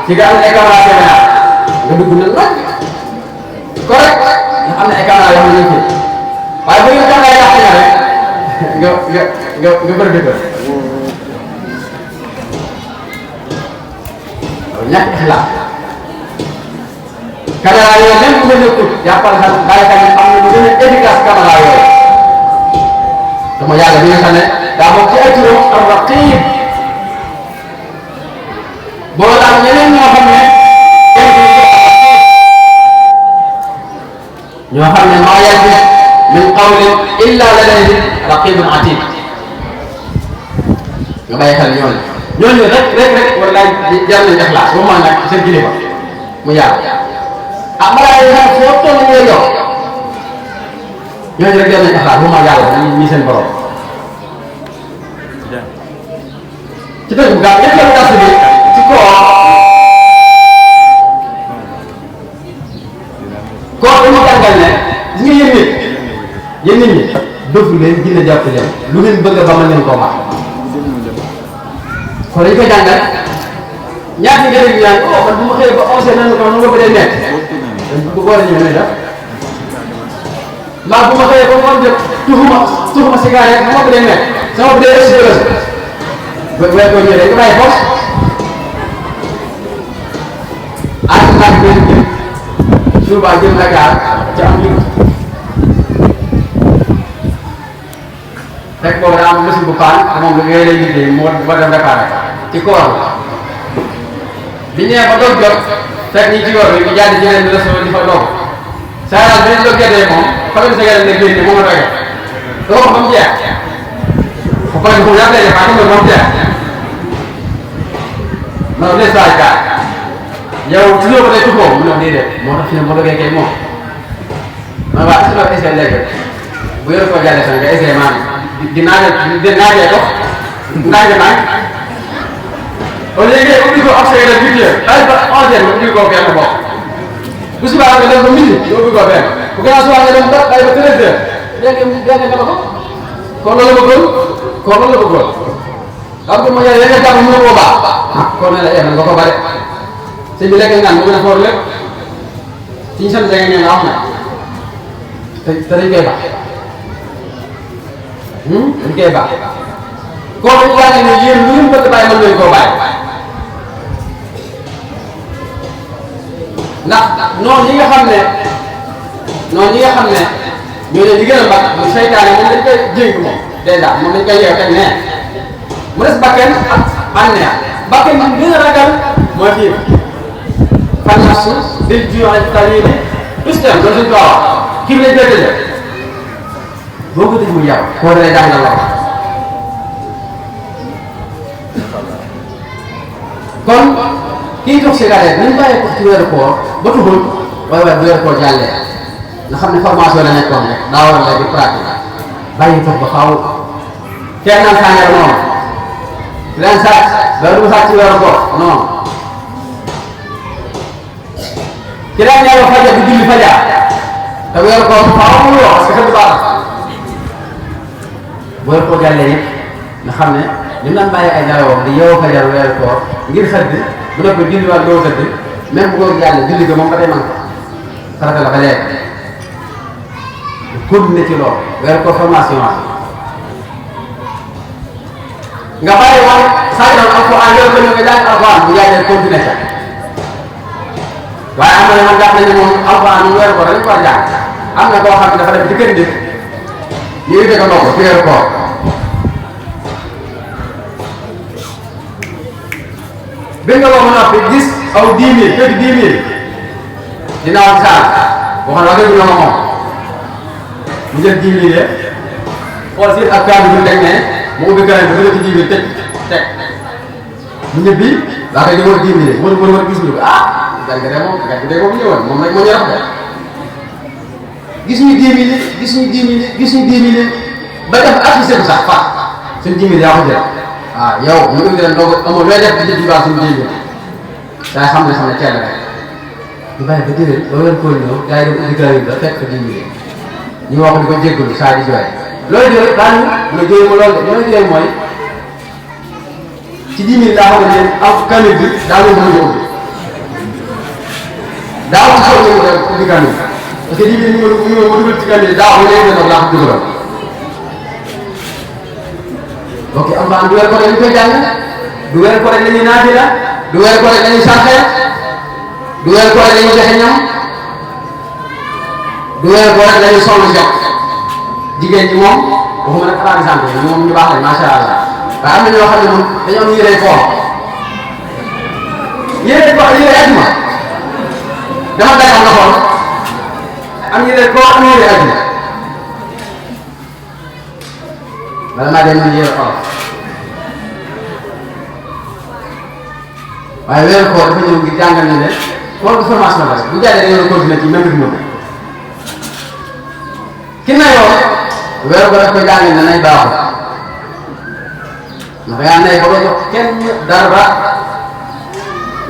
ci nga am na ay caméra nga dugg na nag correct ndax am na ay caméra yoo xam ne ñu fi waaye bu ñu caméra yàq nga rek nga bëri dëgg ñàkk ixlaas caméra yooyu même bu nga nekkul jàppal xam bàyyi xam ne am na lu gën a efficace caméra yooyu te mooy yàlla bi nga xam ne daa bokk ci ay turam ar-Raqib boo daal ñeneen ñoo xam ne maa yalfiz min qawlin illa ladayhi raqibun atid nga bàyyi xel ñooñu rek wala jar nañ ixlaas bu ma nag seen kilifa mu yàlla ah balaa yi xam foo toll ngay yow ñooñu rek jar nañ ixlaas bu ma yàlla ñi seen borom ci dëgg bu gaaw ñetteelu dars bi ci koor dañu jàngal ne gis nga yéen nit ñi dëfu leen dina jàpp leen lu ngeen bëgg ba mën leen koo baax kon dañu koy jàngal ñaata nga dégg ñaan oh man bu ma xëyee ba 11 nan ko nu nga bëggee nekk bu boole ñu ne def mbaa bu ma xëyee ba ngoon jot tuxuma cigarette bu ma bëggee nekk sama bu dee respiration weer ko ñëwee dañ ko bàyyi force ak naaj bi jëm suba jëm Dakar ca am ñu fekk boobu daa am machine bu paan te moom yooyu lay liggéey mu war dem Dakar ci koor bi ñëwee ba doog jot fekk ñi ci yoon bi ñu jàdd jëleen di restaurant di fa doog saa yaram beneen doog jotee moom famille sénégalais ne génne moom la doge doo ko ba mu jeex bu ko defee yàlla lay def ak ba mu jeex non les saa yi yow ci loolu day tuxoo mu ne nii de moo tax fi ne ma dogee kay moom man waa si loolu essayé léegi bu yor koo jàllee sax nga essayé maanaam di naajee dox naaje naaj au lieu que ubbi ko observé 8 heures ay ba 11 heures nga ubbi ko benn bopp bu subaa nga dem ba midi nga ubbi ko benn bu gën a subaa nga dem ba ay ba 13 heures léegi nga ko kon loolu la bëggoon xam nga mooy yàlla nga jàpp mënu koo baax kon ne la nga ko bare sëñ bi lekk ngaan mu gën a foor lépp ci ñu sant nga ne nga wax na te dañ koy baax dañ koy baax kooku ñu jàng ne yéen lu ngeen bëgg bàyyi mën nañu koo bàyyi ndax noonu ñi nga xam ne ñoo ne li gën a mag mu seytaane moom dañ koy jéng moom dèjà moom dañ koy yeew teg nee mu des bakken ak bànneex bakken bi gën a ragal mooy xiif fannasu bil juu'i qalili ustam loolu suñu ko wax xiif lañ koy tëjee boo ko tëj mu yow koo dalee jàngal la kon kii tox cigarette nañ bàyyi ko ci weeru koor ba tuxul waaye bu weeru koor jàllee nga xam ne formation la nekkoon rek daa war a léegi pratique bàyyi tox ba xaw kenn naan sàngara noonu leen sàcc ba du sàcc ci weeru koor noonu ki daan ñëw fajar di julli fajar te weeru koor faaw mu yoo parce que xëy baax bu weeru koor jàllee it nga xam ne li mu daan bàyyi ay nelawam di yeewoo fajar weeru koor ngir xëdd bu nekk julliwaat doo xëdd même bu ko yàlla julli ga moom ba tey man ko farata la ba léegi continuer ci loolu weeru koor formation nga bàyyi woon saa yoon alquran yow ko nga jàng alquran bu yàggee continuer ca waaye am na man jàpp nañu moom alquran ñu weeru koor dañ ko jàng am na koo xam ne dafa def di kër nit ñu ngi fekk ndox ci weeru koor bi nga wax noppi gis aw 10 000 fekk 10 000 dina am saal boo xam ne wax dëgg ñoo moom mu jël 10 000 de xool si ak kàddu gi teg ne mu ubbi gànnaar bi nga ci 10 000 teg mu ñëbbi daa koy demoon 10 000 mën gis ñu ko ah gàncax gi moom gàncax gi moom ñëwoon moom rek moo ñu rafetlu gis ñu 10 000 gis ñu 10 000 ba def affiché ko sax faa suñ 10 000 yaa ko jël. ah yow ñu ngi leen doog amul looy def di jënd suñu jéem saa xam ne teel rek ñu bàyyi ba déwén ba wér koo ñëw gars yi dem ubbi gars yi ba fekk ko ñu wax di ko jéggalu saa di jooy looy jooy daañu nga jooy ma lool de looy jooy mooy ci 10 000 daa xam ne am kanil bi daa mën a ubbi daa am solo ñu dem ubbi kanil parce que 10 000 ñu ma dugal ci kanil daa wax ne léegi nag laa ko dugaloon ok alxuraan du weer ko rek ñu koy jàng du weer ko rek dañuy naafila du weer ko rek dañuy sànqee du weer ko rek dañuy joxe ñam du weer boo rek dañuy sonn jot jigéen ñi moom waxuma nag arabisante yi moom ñu baax lañ macha allah waaye am na ñoo xam ne moom dañoo am yére koor yére ajuma dama day am nga xool am yére koor am yére ajuma bala maa dem ñu yére koor waaye weeru koor dafa ñëw ngir jàngal ñu ne koor du formation la bu jàllee dañoo continuer ci même rythme ki na yow weeru ko daf ko jàngal ne nay baaxul ndax yaa nay ba nga jox kenn dara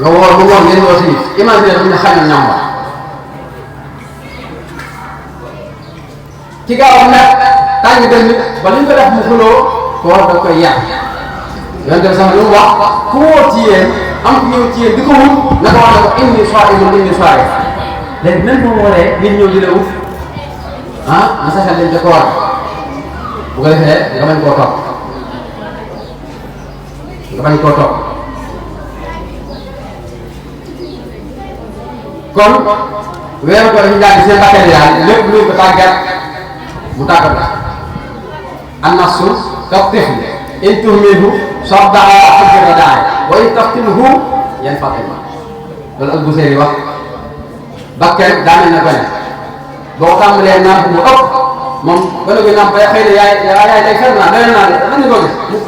nga woor bu woor ngeen woor si nit imagine dafa ñu xañal ñam ba ci gaaw nag tàng dem nit ba li ñu ko def mu xuloo koor da koy yàq yoon dem sax lu mu wax ku wóor ci yéen am ku ñëw ci yéen di ko wut na ko wax ne ko inni soirée léegi même bu wooree nit ñëw di la wut ah ma saxal leen ca koor bu ko defee nga bañ koo topp kon weeru ko dañu jàng seen bakkan yi daal lépp luy ko tàggat mu tàggat la an-nafsu kat-tifli in tuhmilhu saddaqa hujjata daay wa in taftimhu yanfatima loolu ak Buseyri wax bakkan daa mel na gone boo tàmbalee nàmp bu ëpp moom gone gi nàmp xëy na yaay day fer naa doy naa de lan nga ko gis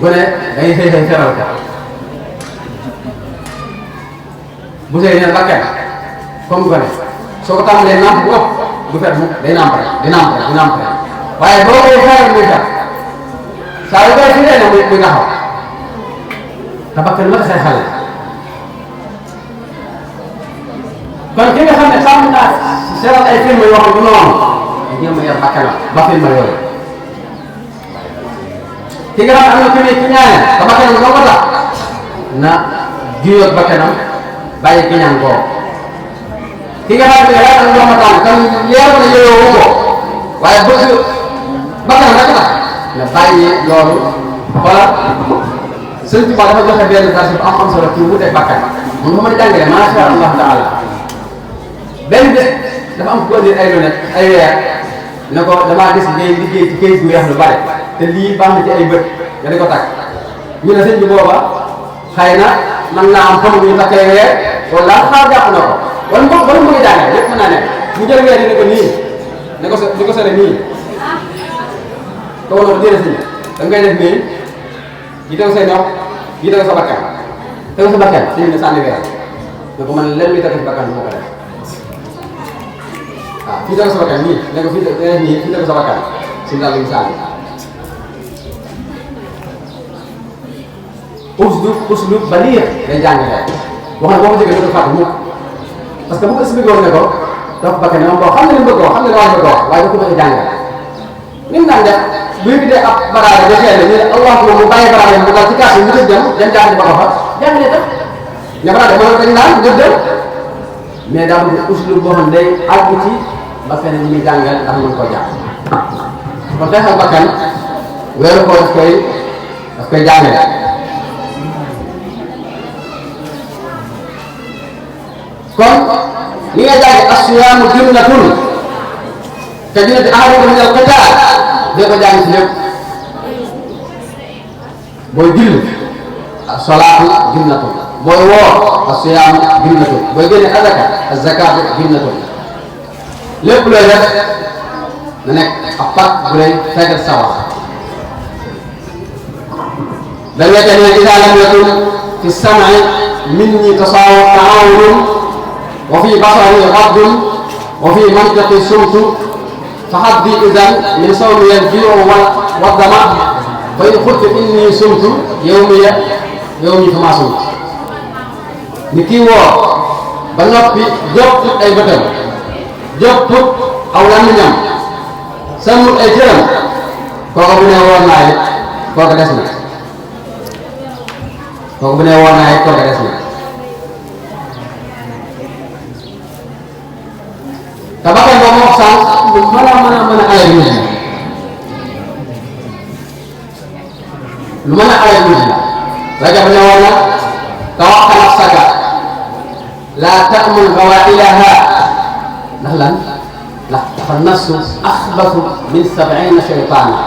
gone day xëy feral ka Buseyri neen bakkan comme gone soo ko tàmbalee nàmp bu ëpp du fer mukk day nàmp rek di nàmp rek waaye boo koy feral muy fer saa yu koy firee ne muy taxaw te bakkan la say xale kon ki nga xam ne sàmm naa seetal ay film yoo xam ne du noonu jéem a yar bakkanam ba film yooyu ki nga xam ne am na ki ñaane te bakkanam doo ko tax na jiyoog bakkanam bàyyi ki ñaan koo ki nga xam ne yaa ngi doon mataan kan leer na yooyu ko waaye bëgg bakkanam rek tax na bàyyi loolu xoolal Sëñ Tuubaa dafa joxe benn verset bu am solo ci wuute bakkan mun nga mën a jàngale macha Allah taala benn bés dafa am ku indi ay lunettes ay weer ne ko damaa gis ngay liggéey ci këyit bu weex lu bare te lii baax na ci ay bët nga di ko takk ñu ne sëñ bi booba xëy na mën naa am xamu ñu takkee weer wala xaar jàpp na ko wala mu ngi jàngale lépp mën naa nekk mu jël weer yi ne ko nii ne ko di ko sore nii te wala ko jëlee sëñ da ngay def nii jiite say nopp jiite sa bakkan tegu sa bakkan sëñ bi ne sànni weer ne ko man lenn luy tegu sa bakkan moo ko def waaw fii tegu sa bakkan nii ne ko fii tegu sa bakkan si daal di sànni uslub baliix day jàngale wax na boo ko jógee doo fàtte mukk parce que bu ko expliqué woon ne ko topp bakkan moom boo xam ne li mu bëgg wax xam ne li mu bëgg wax waaye da ko bëgg a jàngale ni mu daan def bu yëkkatee ab baraade ba xëy na ñu ne Allah mu bàyyi baraade mu dal ci kaas yi mu tëj dem jàng ba ko fa jàngalee tam ne baraade mën dañ naan ngëb dem mais daa bëgg uslub boo xam ne day àgg ci bakkan yi ñuy jàngal ndax mën koo jàng kon xeexal bakkan weeru ko daf koy jàngale kon li nga jàng as-siyaamu junnatun te junnati ahadukum min al-qitaal dee ko jàng ci lépp booy julli as-salaatu junnatun booy woor as-siyaamu junnatun booy génne azaka az-zakaatu junnatun lépp looy def na nekk ab pat bu lay fegal sa wax dañ lay teg ne idaa lam yakun fi sam'i minni taawunun wa fi basari ghaddun wa fi mantiqi sumtu fa haddi idan min sawmi al-jiu wa dama fa in qultu inni sumtu yawmi fama sumtu ni kii woor ba noppi jóg ay bëtam jóg aw làmmiñam sàmmut ay cëram kooku bu ne woor naa it kooku des na kooku bu ne woor naa it kooku des na te bakkan boobu wax sànq lu mën a ayal nit la lu mën a ayal nit la Rajab ne woon na tawakkal nafsaka laa ta'mul gawailaha ndax lan ndax dafa nafsu axbasu min 70 shaytaana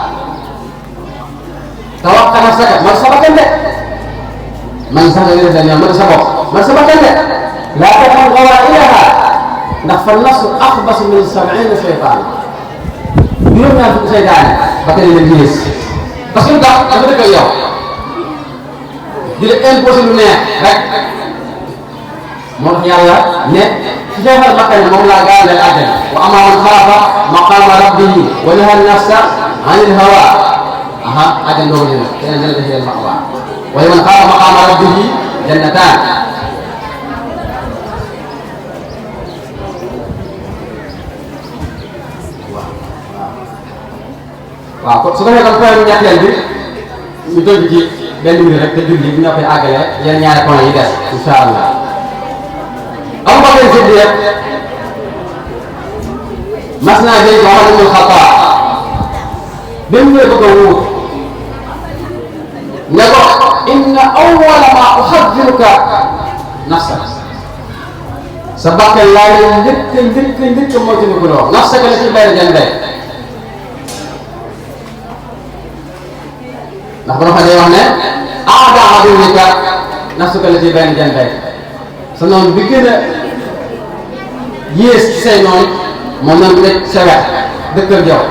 tawaqqa nafsaka man sa bakkan de man sax nga def dañu man sa bopp man sa bakkan de laa ta'mul gawailaha ndax fa nafsu axbasu min 70 shaytaana juróom-ñaar fukki seytaane bakkan yi leen gis parce que dafa dëkk yow di la imposé lu neex rek moo tax yàlla ne ci feexal bakkan moom laa gaawal àjjana wa ammaa man xaafa maqaama rabbihi wa nahaa nafsa anil hawa àjjana doo ko jënd keneen dana def leen maqaama wa man xaafa maqaama rabbihi jannataan waaw kon su ko defee kon point ñetteel bi ñu tënk ci benn minute rek te julli bu ñu koy àggale yenn ñaari point yi des incha allah. Abu Bakr Siddiq mas naa dégg Omar ibn Khattab bi mu ñëwee bëgg a wuut ne ko inna awwala ma uxaddiruka nafsa sa bakkan laa leen njëkk moo ci dugg loo nafsa ka la ci benn jëndee ndax ba nga xam ne wax ne aada aduwwika nafsuka la ci benn jëndee sa noonu bi gën a yées ci say noonu moom noonu bi nekk sa wet dëkkal jaw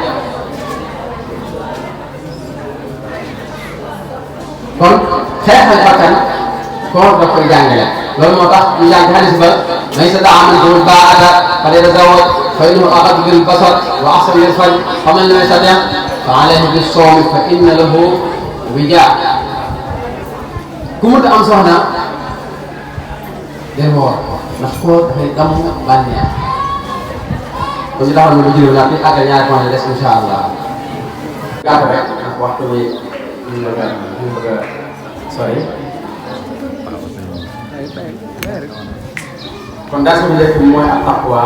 kon xeexal bakkan koor daf koy jàngale loolu moo tax ñu jàng xadis ba may sa daa amantul baata falyatazawwaj fa innahu aghaddu lil basar wa ahsanu lil farj faman lam yastati' fa alayhi bis sawm fa inna lahu wijaa ku mënta am soxna day woor ndax koor dafay damm bànneex kon ñu taxaw na lu jëriñ naa fi àggal ñaari point des incha allah. gàtt rek ndax waxtu bi ñu bëgg a sori kon dars bu njëkk mooy ak taqwa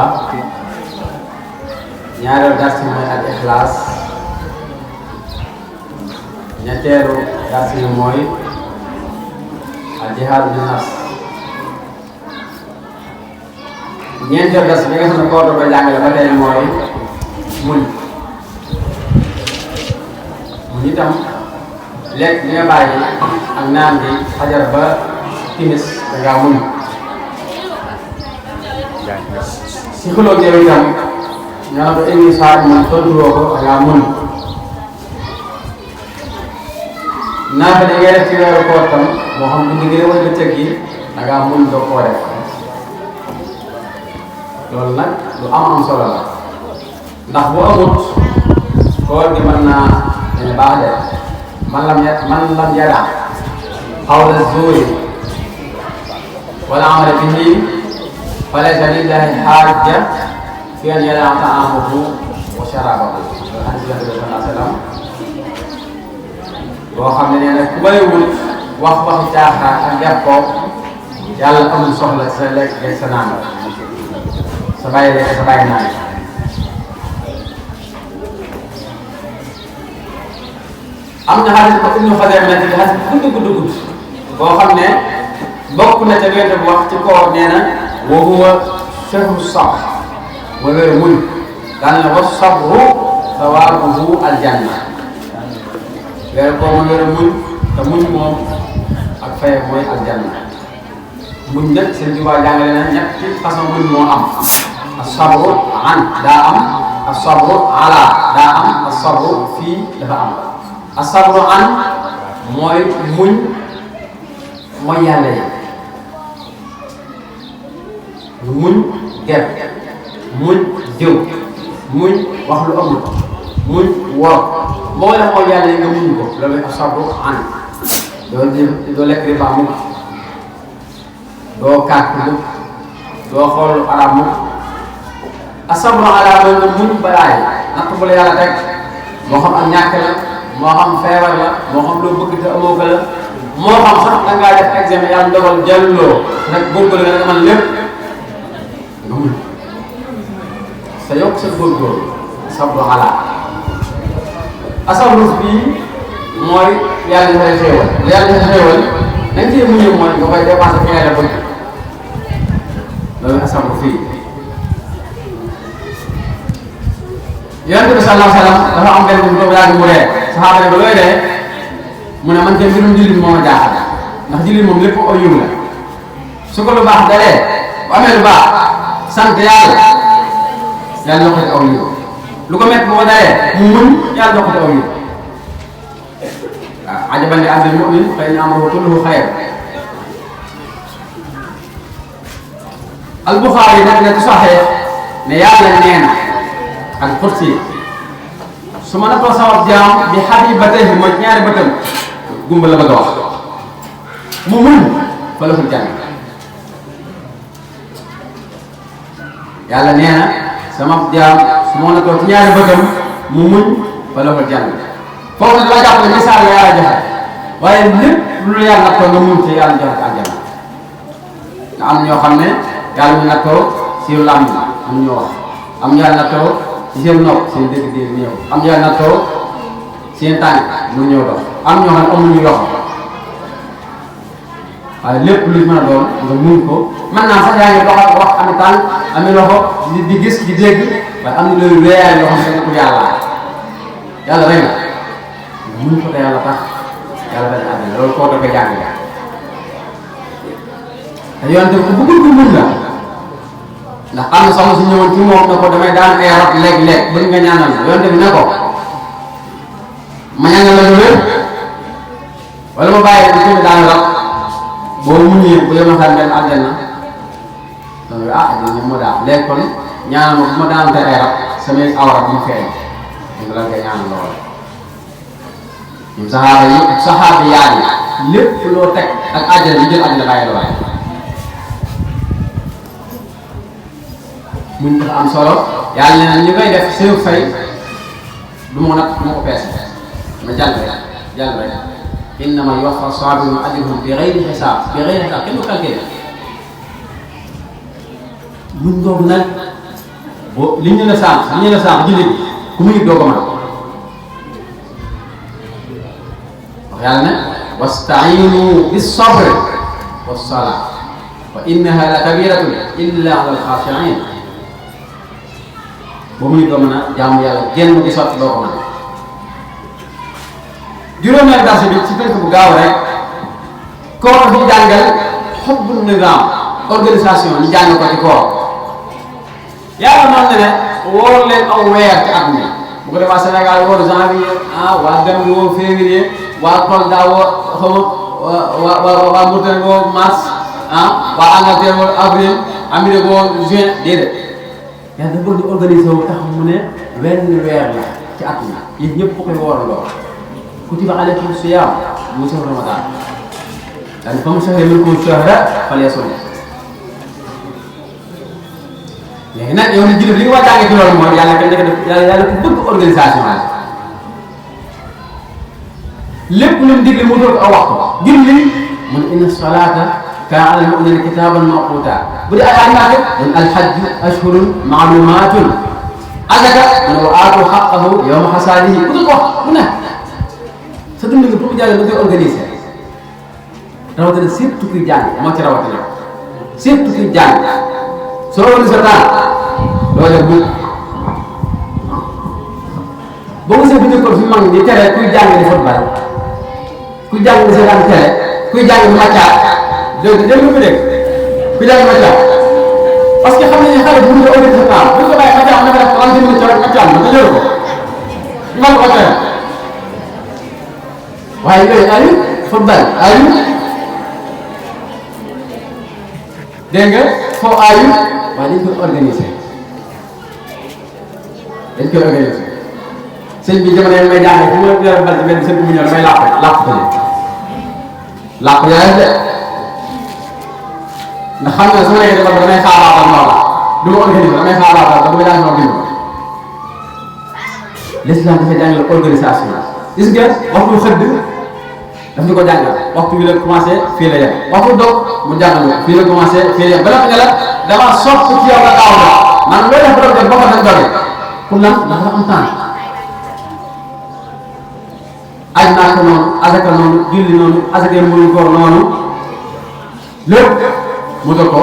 ñaareelu dars mooy ak ixlaas ñetteelu dars bi mooy al jihaad bi nafs ñeenteelu dars bi nga xam ne koor da koy jàngale ba tey mooy muñ itam lekk li nga bàyyi ak naan bi fajar ba timis da ngaa muñ psychologue yow itam nga ne ko indi saa moom tontuloo ko da ngaa muñ naa fa da ngay def ci weeru koor tam moo xam guddi gi wala bëccëg gi da ngaa muñ doo koo def loolu nag lu am solo la ndax bu amut koor gi mën naa dañu baax de man lam yada qawla zuuri wala amala bihi falaysa lillahi haaja fi an yada ta'amahu wa sharabahu hadis Yonent bi sallallahu alayhi wa sallam boo xam ne nee na ku bàyyiwul waxi caaxaan ak def ko yàlla amul soxla sa lekk ak sa naan sa bàyyi lekk sa bàyyi naan am na xaalis ko Ibnu Xajar nekk di xaalis gudd boo xam ne bokk na ca wéete bu wax ci koor nee na wa huwa shahru sabr mooy weeru muñ daan na wa sabru sawaabuhu aljanna weeru koor mooy weeru muñ te muñ moom ak fay mooy aljanna muñ nag seen jubaa jàngale na ñetti façon muñ moo am as-sabru an daa am as-sabru ala daa am as-sabru fii dafa am as-sabru an mooy muñ mooy yàlla yi muñ ger muñ jëw muñ wax lu amul muñ wor moo la mooy yàlla yi nga muñ ko loolu as-sabru an doo lekk riba mukk doo kàtt mukk doo xool arab mukk as-sabru ala mooy nga muñ balaay natt bu la yàlla teg moo xam ak ñàkk la moo xam feebar la moo xam loo bëgg te amoo ko la moo xam sax da ngaa def examen yàlla dogal jàlloo rek góorgóorlu nga man lépp nga muñ sa yokk sa góorgóorlu sabru ala asabru bii mooy yàlla dafay xéewal yàlla dafay xéewal nañ cee muñee mooy nga koy dépensé fi nga def bëgg loolu sabru fii yonent bi sallallahu alayhi wa sallam dafa am benn bu toog yàgg mu ree saxaaba ne ko looy ree mu ne man kay mbirum jullit moo ma jaaxal ndax jullit moom lépp aw yiw la su ko lu baax dalee bu amee lu baax sant yàlla yàlla jox ko aw yiw lu ko métti bu ko dalee mu muñ yàlla jox ko aw yiw waaw ajaban li amril mu'min fa inna amrahu kulluhu xayr al-Buxaari yi nag ne ci Saxiix ne yàlla nee na ak xursi su ma nattoo sama jaam bi habibatayhi mooy ñaari bëtam gumba la bëgg a wax mu muñ fa la ko jàng yàlla nee na sama jaam su ma nattoo ci ñaari bëtam mu muñ fa la ko jàng foofu nag dama jàpp ne misaal la yàlla joxe waaye lépp lu yàlla nattoo nga muñ ci yàlla joxe ko àjjana nga am ñoo xam ne yàlla ñu nattoo si làmb am ñoo wax am yàlla nattoo ci seen nopp seen dégg-dégg ñëw am yàlla nattoo seen tànk mu ñëw dox am ñoo xam ne amuñu loxo waaye lépp luy mën a doon nga muñ ko mën naa sax yaa ngi dox wax ami tànk ami loxo di gis di dégg waaye am na loolu réyaay yoo xam ne ko yàlla rek la nga muñ ko te yàlla tax yàlla dañ àddina loolu koo ko jàng te yonte ko bëggul ko muñ la ndax am na soxna si ñëwoon ci moom ne ko damay daan ay rab léeg-léeg bëgg nga ñaanal ma yonte bi ne ko ma ñaanal la lu wér wala ma bàyyi di fi daan rab boo muñee bu yema xam benn àjjana donc àjjana moo daal léegi kon ñaanal ma bu ma daan te ay rab samay awra bu mu feeñ ñu la koy ñaanal lool ñun saxaaba yi ak saxaaba yaar yi lépp loo teg ak àjjana yi jël àjjana bàyyi la waaye muñ dafa am solo yàlla nee na ñu koy def seen fay du ma nag du ma ko peese ma jàll rek innama yuwaffa saabiruna ajrahum bi ghayri xisaab kenn du calculé muñ googu nag boo li ñu la sànq jullit ku muy doo ko mën wax yàlla ne wasta'iinu bis sabri was salaa wa innaha la kabiratun illa ala al xaashiin ba muy doo mën a jaamu yàlla génn di sotti doo ko mën juróomeel darse bi ci tënk bu gaaw rek koor bi jàngal xubbu nizaam organisation ñu jàng ko ci koor yàlla noonu ne ne wóor leen aw weer ci at mi bu ko defee Sénégal wóor janvier waa Gambie wóor février waa Kolda wóor xaw waa Mauritanie wóor mars waa Angleterre wóor avril Amérique wóor juin déedéet yàlla dafa bëgg di organiser wu tax mu ne wenn weer la ci at mi yéen ñëpp ko koy woorandoo kutiba alaykum siyaam mu shahru Ramadan daal fa mu shahida minkum shahra falyasum léegi nag yow ni jullit li nga war a jàngee ci loolu mooy yàlla kañ la def yàlla ku bëgg organisation la lépp lu mu digle mu doon aw waxtu julli mu ne inna salaata kaanat alal mu'miniina kitaaban mawquuta bu dee ay naate mun alhajju ashhurun ma'luumaatun azaka mu ne wa aatu haqqahu yawma hasaadihi bu ko bu ne sa dund gi pour mu jàll da koy organiser rawatina surtout kuy jàng moo ci rawatina surtout kuy jàng soo organiser temps doo def bu boo gisee bu njëkkoon fi mag ñi tere kuy jàng di football kuy jàng di seetaan tere kuy jàng di maccaat dégg nga ko dégg kuy jàng di maccaat parce que xam nañu xale bu ñu organiser temps bu ko bàyyi maccaat na ko def 30 minutes rek maccaat na nga jël ko ñu mën ko tere waaye yooyu ayu football ayu dégg nga foo ayu waaye dañ koy organiser sëñ bi jamono yi may jàngee fu ma yor bal ci benn sëñ bu ñëw damay làpp ko yaay de ndax xam nga su ma nekkee dafa damay xaaraatal noonu du ma organiser damay xaaraatal dama jàng noonu bind l'islam dafa jàngale organisation gis nga waxtu xëdd daf ñu ko jàngal waxtu bi la commencé fii la yem waxtu dog mu jàngal ko fii la commencé fii la yem ba nga la dama sopp ci yow nga gaaw na maanaam looy def ba doon def ba ko dañ doge pour lan dafa am temps aj naa ko noonu asaka noonu julli noonu asaka mburu koor noonu lépp mu doog ko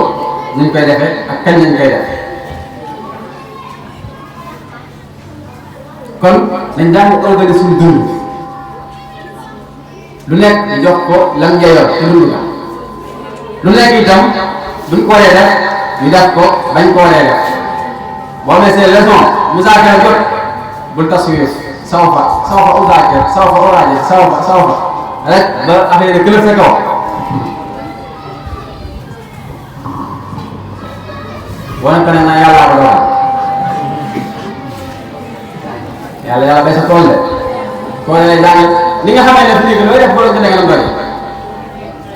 ñu koy defee ak kañ lañ koy def kon dañ daan organiser suñu dund lu nekk jox ko lam njayoon te dund nga lu nekk itam buñ ko waree def ñu def ko bañ ko waree def boo amee seen leçon musaakara jot bul taswif sawfa uzaakir sawfa uraaji sawfa rek ba affaire yi gën a sa kaw wane ko ne naa yàllaa ko doon yàlla bay sa tool de koo ne jàng li nga xamee ne fi léegi looy def bolo jotee nga dem doy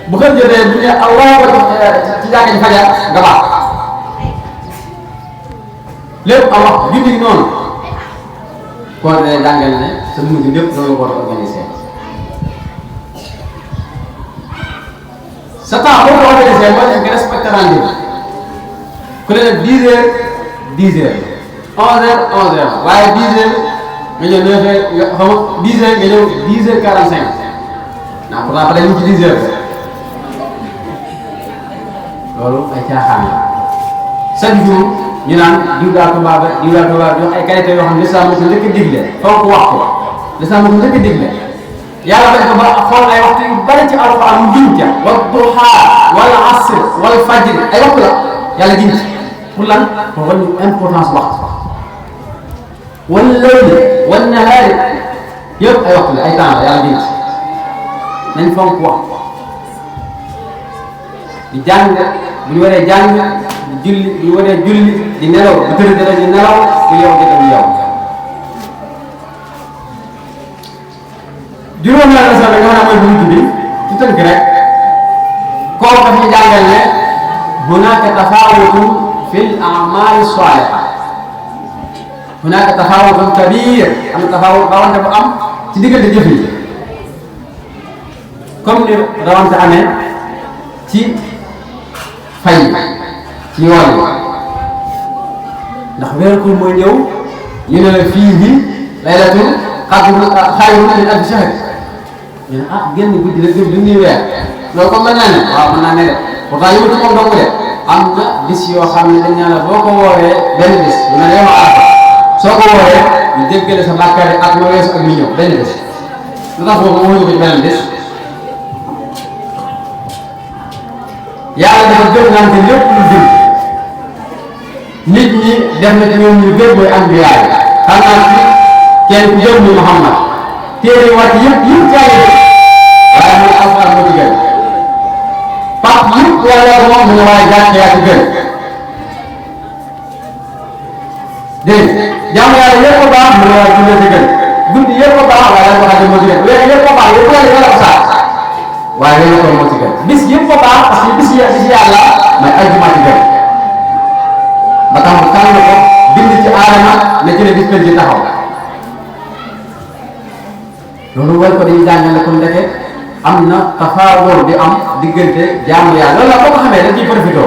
bu xëy jotee bu ñu Allah ko ci jàng ji fajar nga baax lépp a wax julli noonu koo ne jàngal ne sa mujj lépp loolu ko organisé sa temps boo ko organisé mooy nga respecté rendez-vous ku ne nag 10 heures 10 heures 11 heures 11 heures waaye 10 heures nga ñëw 9 heures nga xam nga 10 heures nga ñëw 10 heures 45 naa pourtant pare ñu ci 10 heures loolu ay caaxaan la chaque jour ñu naan diw daa tubaab jox ay qualité yoo xam ne l'islam moo ko njëkk a digle foog ko wax ko l'islam moo ko njëkk a digle yàlla bañ ko ba xool ay waxtu yu bari ci alxuraan mu jiw ca wa duhaa wal asr wal fajr ay waxtu la yàlla jiw ci pour lan pour wàññi importance waxtu wal layli wan nahaari yëpp ay waxtu la ay temps la yàlla jiw ci nañ fonk wax di jàng bu ñu waree jàng di julli bu ñu waree julli di nelaw bu tëdd dara di nelaw bu yow jëkkër di yow juróom la sax nga xam ne mooy buntu bi ci tënk rek kooku daf ñu jàngal ne hunaka tafawutun fil a'mali saliha hunaka tafawutun kabir am na tafawut rawante bu am ci diggante jëf yi comme ni rawante amee ci fay ci yoon yi ndax weeru koor mooy ñëw ñu ne la fiihi laylatul qadr xayrun min alfi shahr ñu ne génn guddi la gën ñuy weer loolu comme mën naa ne waaw mën naa ne de pourtant yi ma moom dong de am na bis yoo xam ne dañ ñaan la boo ko wooree benn bis ñu ne yow Arafa soo ko wooree ñu jéggale sa bàkkaar ak ma weesu ak mi ñëw benn bis lu tax boobu moo ñu ko ci benn bis yàlla dafa gëm naan te lépp lu jëm nit ñi def na te ñoom ñu gëm mooy anbiya yi xam naa ci kenn ku jëm ni Muhammad téere wàcc yëpp jaay waaye mooy alxuraan moo ci gën pap yëpp yàlla ko moom mu ne waaye gàcce yaa ci gën dégg jaamu yàlla yëpp ko baax mu ne waaye jullee ci gën guddi yëpp ko baax waaye yàlla ko xaje moo ci gën weer yëpp ko baax yëpp yàlla ko sax waaye loolu ko moo ci gën bis yëpp ko baax parce que bis yàlla mooy ajjuma ci gën ba tax mu tànn ko bind ci aadama ne ci ne bis penc ci taxaw loolu wal ko dañuy jàngale kon ndeke am na tafaawul di am diggante jaamu yàlla loolu la boo ko xamee dañ ciy profité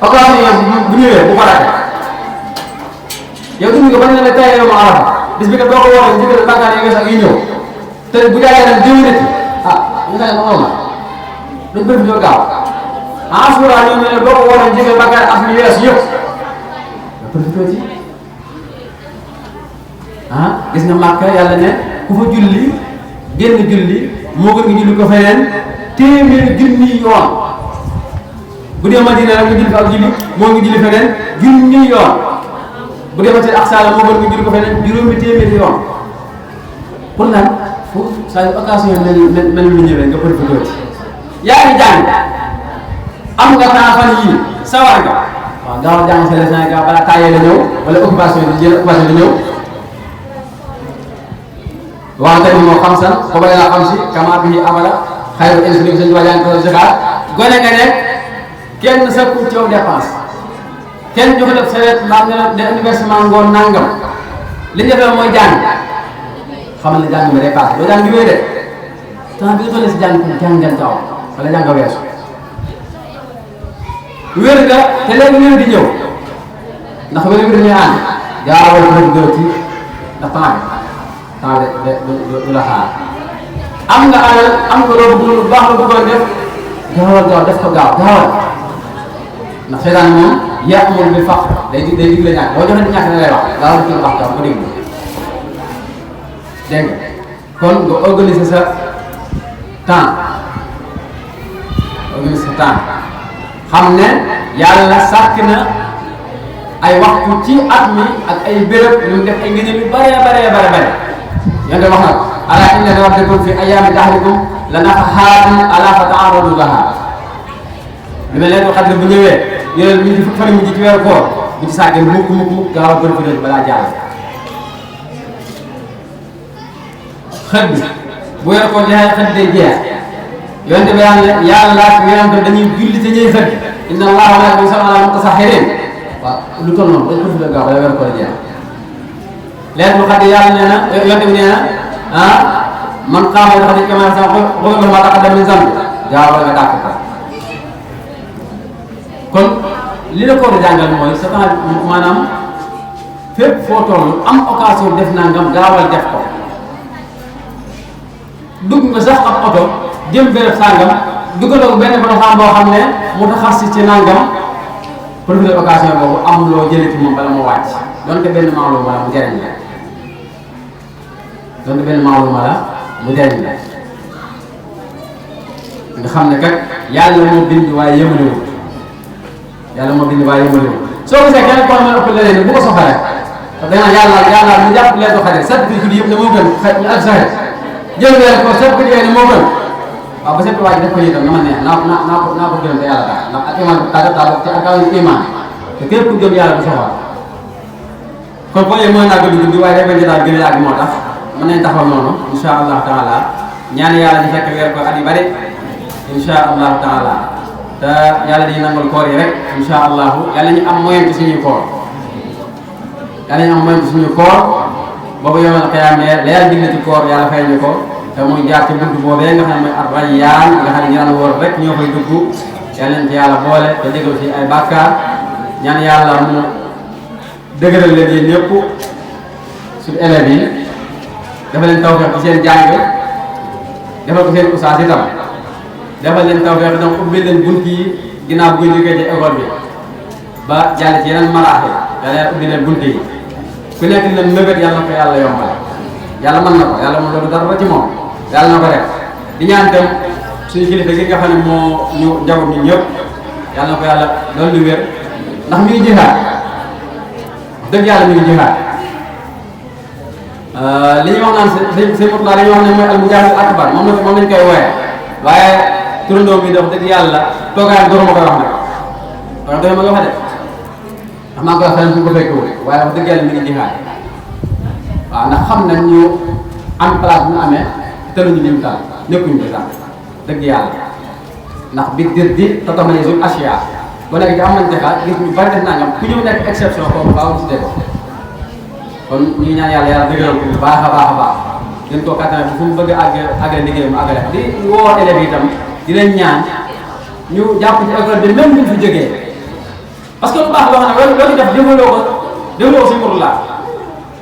occasion yoon bu ñëwee bu ko rate yow dund nga bañ na ne tey yow ma Arafa bis bi nga boo ko wooree diggante bàkkaar yi wees ak yi ñëw te bu jaayee nag déwénati ñu ne ko ma dañ profité gaaw Ashura ñoom ñu ne boo ko wooree diggante bàkkaar ak mi wees yëpp nga profité ci gis nga Màkka yàlla ne ku fa julli génn julli moo gën nga julli ko feneen téeméeri junni yoon bu dee Madina rek nga julli fa ak julli moo ngi julli feneen junni yoon bu dee Masjid Aqsa la moo gën nga julli ko feneen juróomi téeméeri yoon pour lan pour saa yu occasion mel lu ñëwee nga profité ci yaa ngi jàng am nga temps fan yii sawar nga waaw gaaw jàng sa leçon ga balaa taayee la ñëw wala occupation di jël occupation di ñëw waaw tamit moo xam san ko bay laa xam si kama bi amala xayru inscription sañ wajaan ko zakaat gone nga nekk kenn sa ku coow dépense kenn joxe def saret mbaa nga de investissement ngoon nangam li ñu defee mooy jàng xamal ne jàng mi day passé doo jàng bi wéy de temps bi nga tollee si jàng ko jàngal gaaw wala jàng weesu wér nga te léegi wér di ñëw ndax wér bi dañuy ànd gaawal ko gën ci ndax temps du la xaar am nga alal am nga loolu lu baax la bëggoon def gaawal gaaw def ko gaawal ndax seytaan moom ya'muru bil faqr day digle ñàkk boo joxe ñàkk da lay wax daaw ci wax taw ko déglu dégg nga kon nga organiser sa temps xam ne yàlla sàkk na ay waxtu ci at mi ak ay béréb yu def ay ngëneel yu bare yonte wax na ko ala inna rabbakum fi ayyaami dahrikum la nafahaatin ala fa ta'arradu laha li mel ne xam ne bu ñëwee yéen ñu ngi fan mujj ci weeru koor bu ci sàggee mukk gaaw a bëri fi balaa jàll xët bi bu weeru koor jeexee xët day jeex yonte bi yàlla yonte dañuy julli te ñuy xët inna allaha wa malaikatahu yusalluna ala mutasahhirin waaw lu toll noonu dañ ko fi gaaw balaa weeru koor jeex léegi lu xaddi yàlla nee na yonte bi nee na man xaaral dafa nekk caméra sax xoolal ma taqaddama min zanbi gaaw la nga dàq ko kon li la ko war a jàngal mooy sa temps maanaam fépp foo toll am occasion def nangam gaawal def ko dugg nga sax ab oto jëm béréb sàngam duggaloo benn borom xam boo xam ne mu taxassis ci nangam profiter occasion boobu am loo jëlee ci moom bala mu wàcc donte benn maaluma la mu jëriñ la nga xam ne kat yàlla moo bind waaye yëmalewul soo gisee kenn koo mën a ëpp leneen bu ko soxalee parce que yàlla mu jàpp leen ko xale certificat yëpp ne moo gën ñu ak saxe jël leen ko certificat ne moo gën waaw ba seet waa ji def ko yëgal na ma neex naa ko gërëm te yàlla tax ndax ak iman daa bokk ci arkaan iman te képp ku gëm yàlla bu soxal kon boo yee mooy naa gëdd guddi waaye day bañ jotaay gën a yàgg moo tax mën nañ taxaw noonu insha allah taala ñaan yàlla ñu fekk weer ko at yu bari insha allah taala te yàlla dañuy nangal koor yi rek insha allahu yàlla ñu am moyen ci suñuy koor boobu yomal xiyaamee leer digle ci koor yàlla fay ñu ko te muy jaar ci buntu boobee nga xam ne mooy ar-rayyaan nga xam ne ñu daan wóor rek ñoo fay dugg yàlla nañ ci yàlla boole te jégal ci ay bàkkaar ñaan yàlla mu dëgëral leen yéen ñëpp suñu élèves yi dafa leen tawfeex ci seen jàng defal ko seen ustaas itam defal leen tawfeex itam ubbi leen bunt yi ginnaaw bu ñu jógee ci école bi ba jàll ci yeneen maraaxi yàlla ubbi leen bunt yi ku nekk leen mébét yàlla na ko yàlla yombal yàlla mën na ko yàlla moom loolu dara ci moom yàlla na ko def di ñaan itam suñu kilifa gi nga xam ne moo ñu njaboot ñi ñëpp yàlla na ko yàlla loolu lu wér ndax mi ngi jihaad dëgg yàlla mi ngi jihaad li ñuy wax naan sëñ Murtala li ñuy wax ne mooy al mujaahid akbar moom lañ koy wooye waaye turandoo bi dox dëgg yàlla toogaayam doro ma koy wax nag kon doy ma nga wax de ndax maa ngi koy wax feneen fu ko fekkewul waaye wax dëgg yàlla mi ngi jihaad waaw ndax xam nañ ñu am place bu ñu amee tëluñu lim tal nekkuñu ci sax dëgg yàlla ndax bi dir di tatamayyazul ashyaa bu nekk ci am nañ jaxaat gis ñu bari def nangam ku ñëw nekk exception kooku baaw ci dee ko kon ñu ngi ñaan yàlla dëgëral ko bu baax a baax gën koo kattan fu mu bëgg a àggale liggéey mu àggale di woo élèves yi itam di leen ñaan ñu jàpp ci école bi même buñ fi jógee parce que lu baax loo xam ne loolu def dégloo ko si mur laa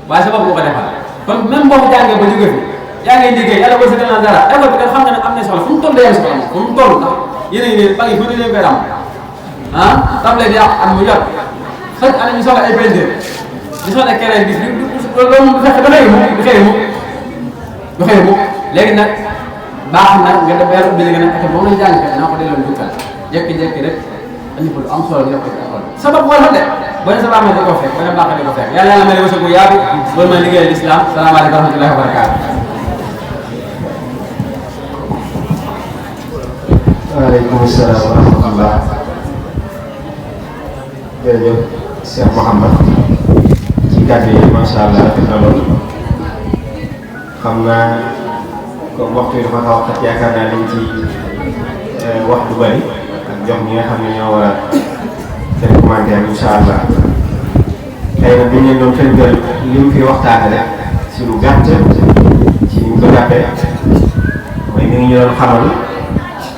waaye sa bopp nga ko defal kon même boo jàngee ba jóge fi yaa ngi liggéey yàlla boo sa dara école bi kat xam nga ne am na soxla fu mu toll day am soxla fu mu toll ndax yéen a ngi ne bagi fu ne leen koy am table di yàq at mu jot xëy ana ñu soxla ay peinture di soxla keneen bis loolu moom du xëy mu léegi nag baax na nga def weer ubbi nga ne ak moom lañ jàng naa ko delloo jukkal jékki-jékki rek andi ko lu am solo ñu def ko ci école sabab wala de boo ne sa baax ma di ko fekk boo ne baax di ko fekk yàlla yàlla may wërsëg bu yaatu loolu mooy liggéeyal l'islam salaamaaleykum wa rahmatullahi wa barakaatu. waaleykum salaam wa rahmatullah. jërëjëf Cheikh Mouhamad ci kàddu yi macha allah rafet na lool xam naa comme waxtu yi dafa xaw a xat yaakaar naa liñ ci wax du bari ak jox ñi nga xam ne ñoo war a def commentaire incha allah xëy na biñ leen doon tënkal li mu fi waxtaane rek si lu gàtt ci ni mu ko jàppee mooy mi ngi ñu doon xamal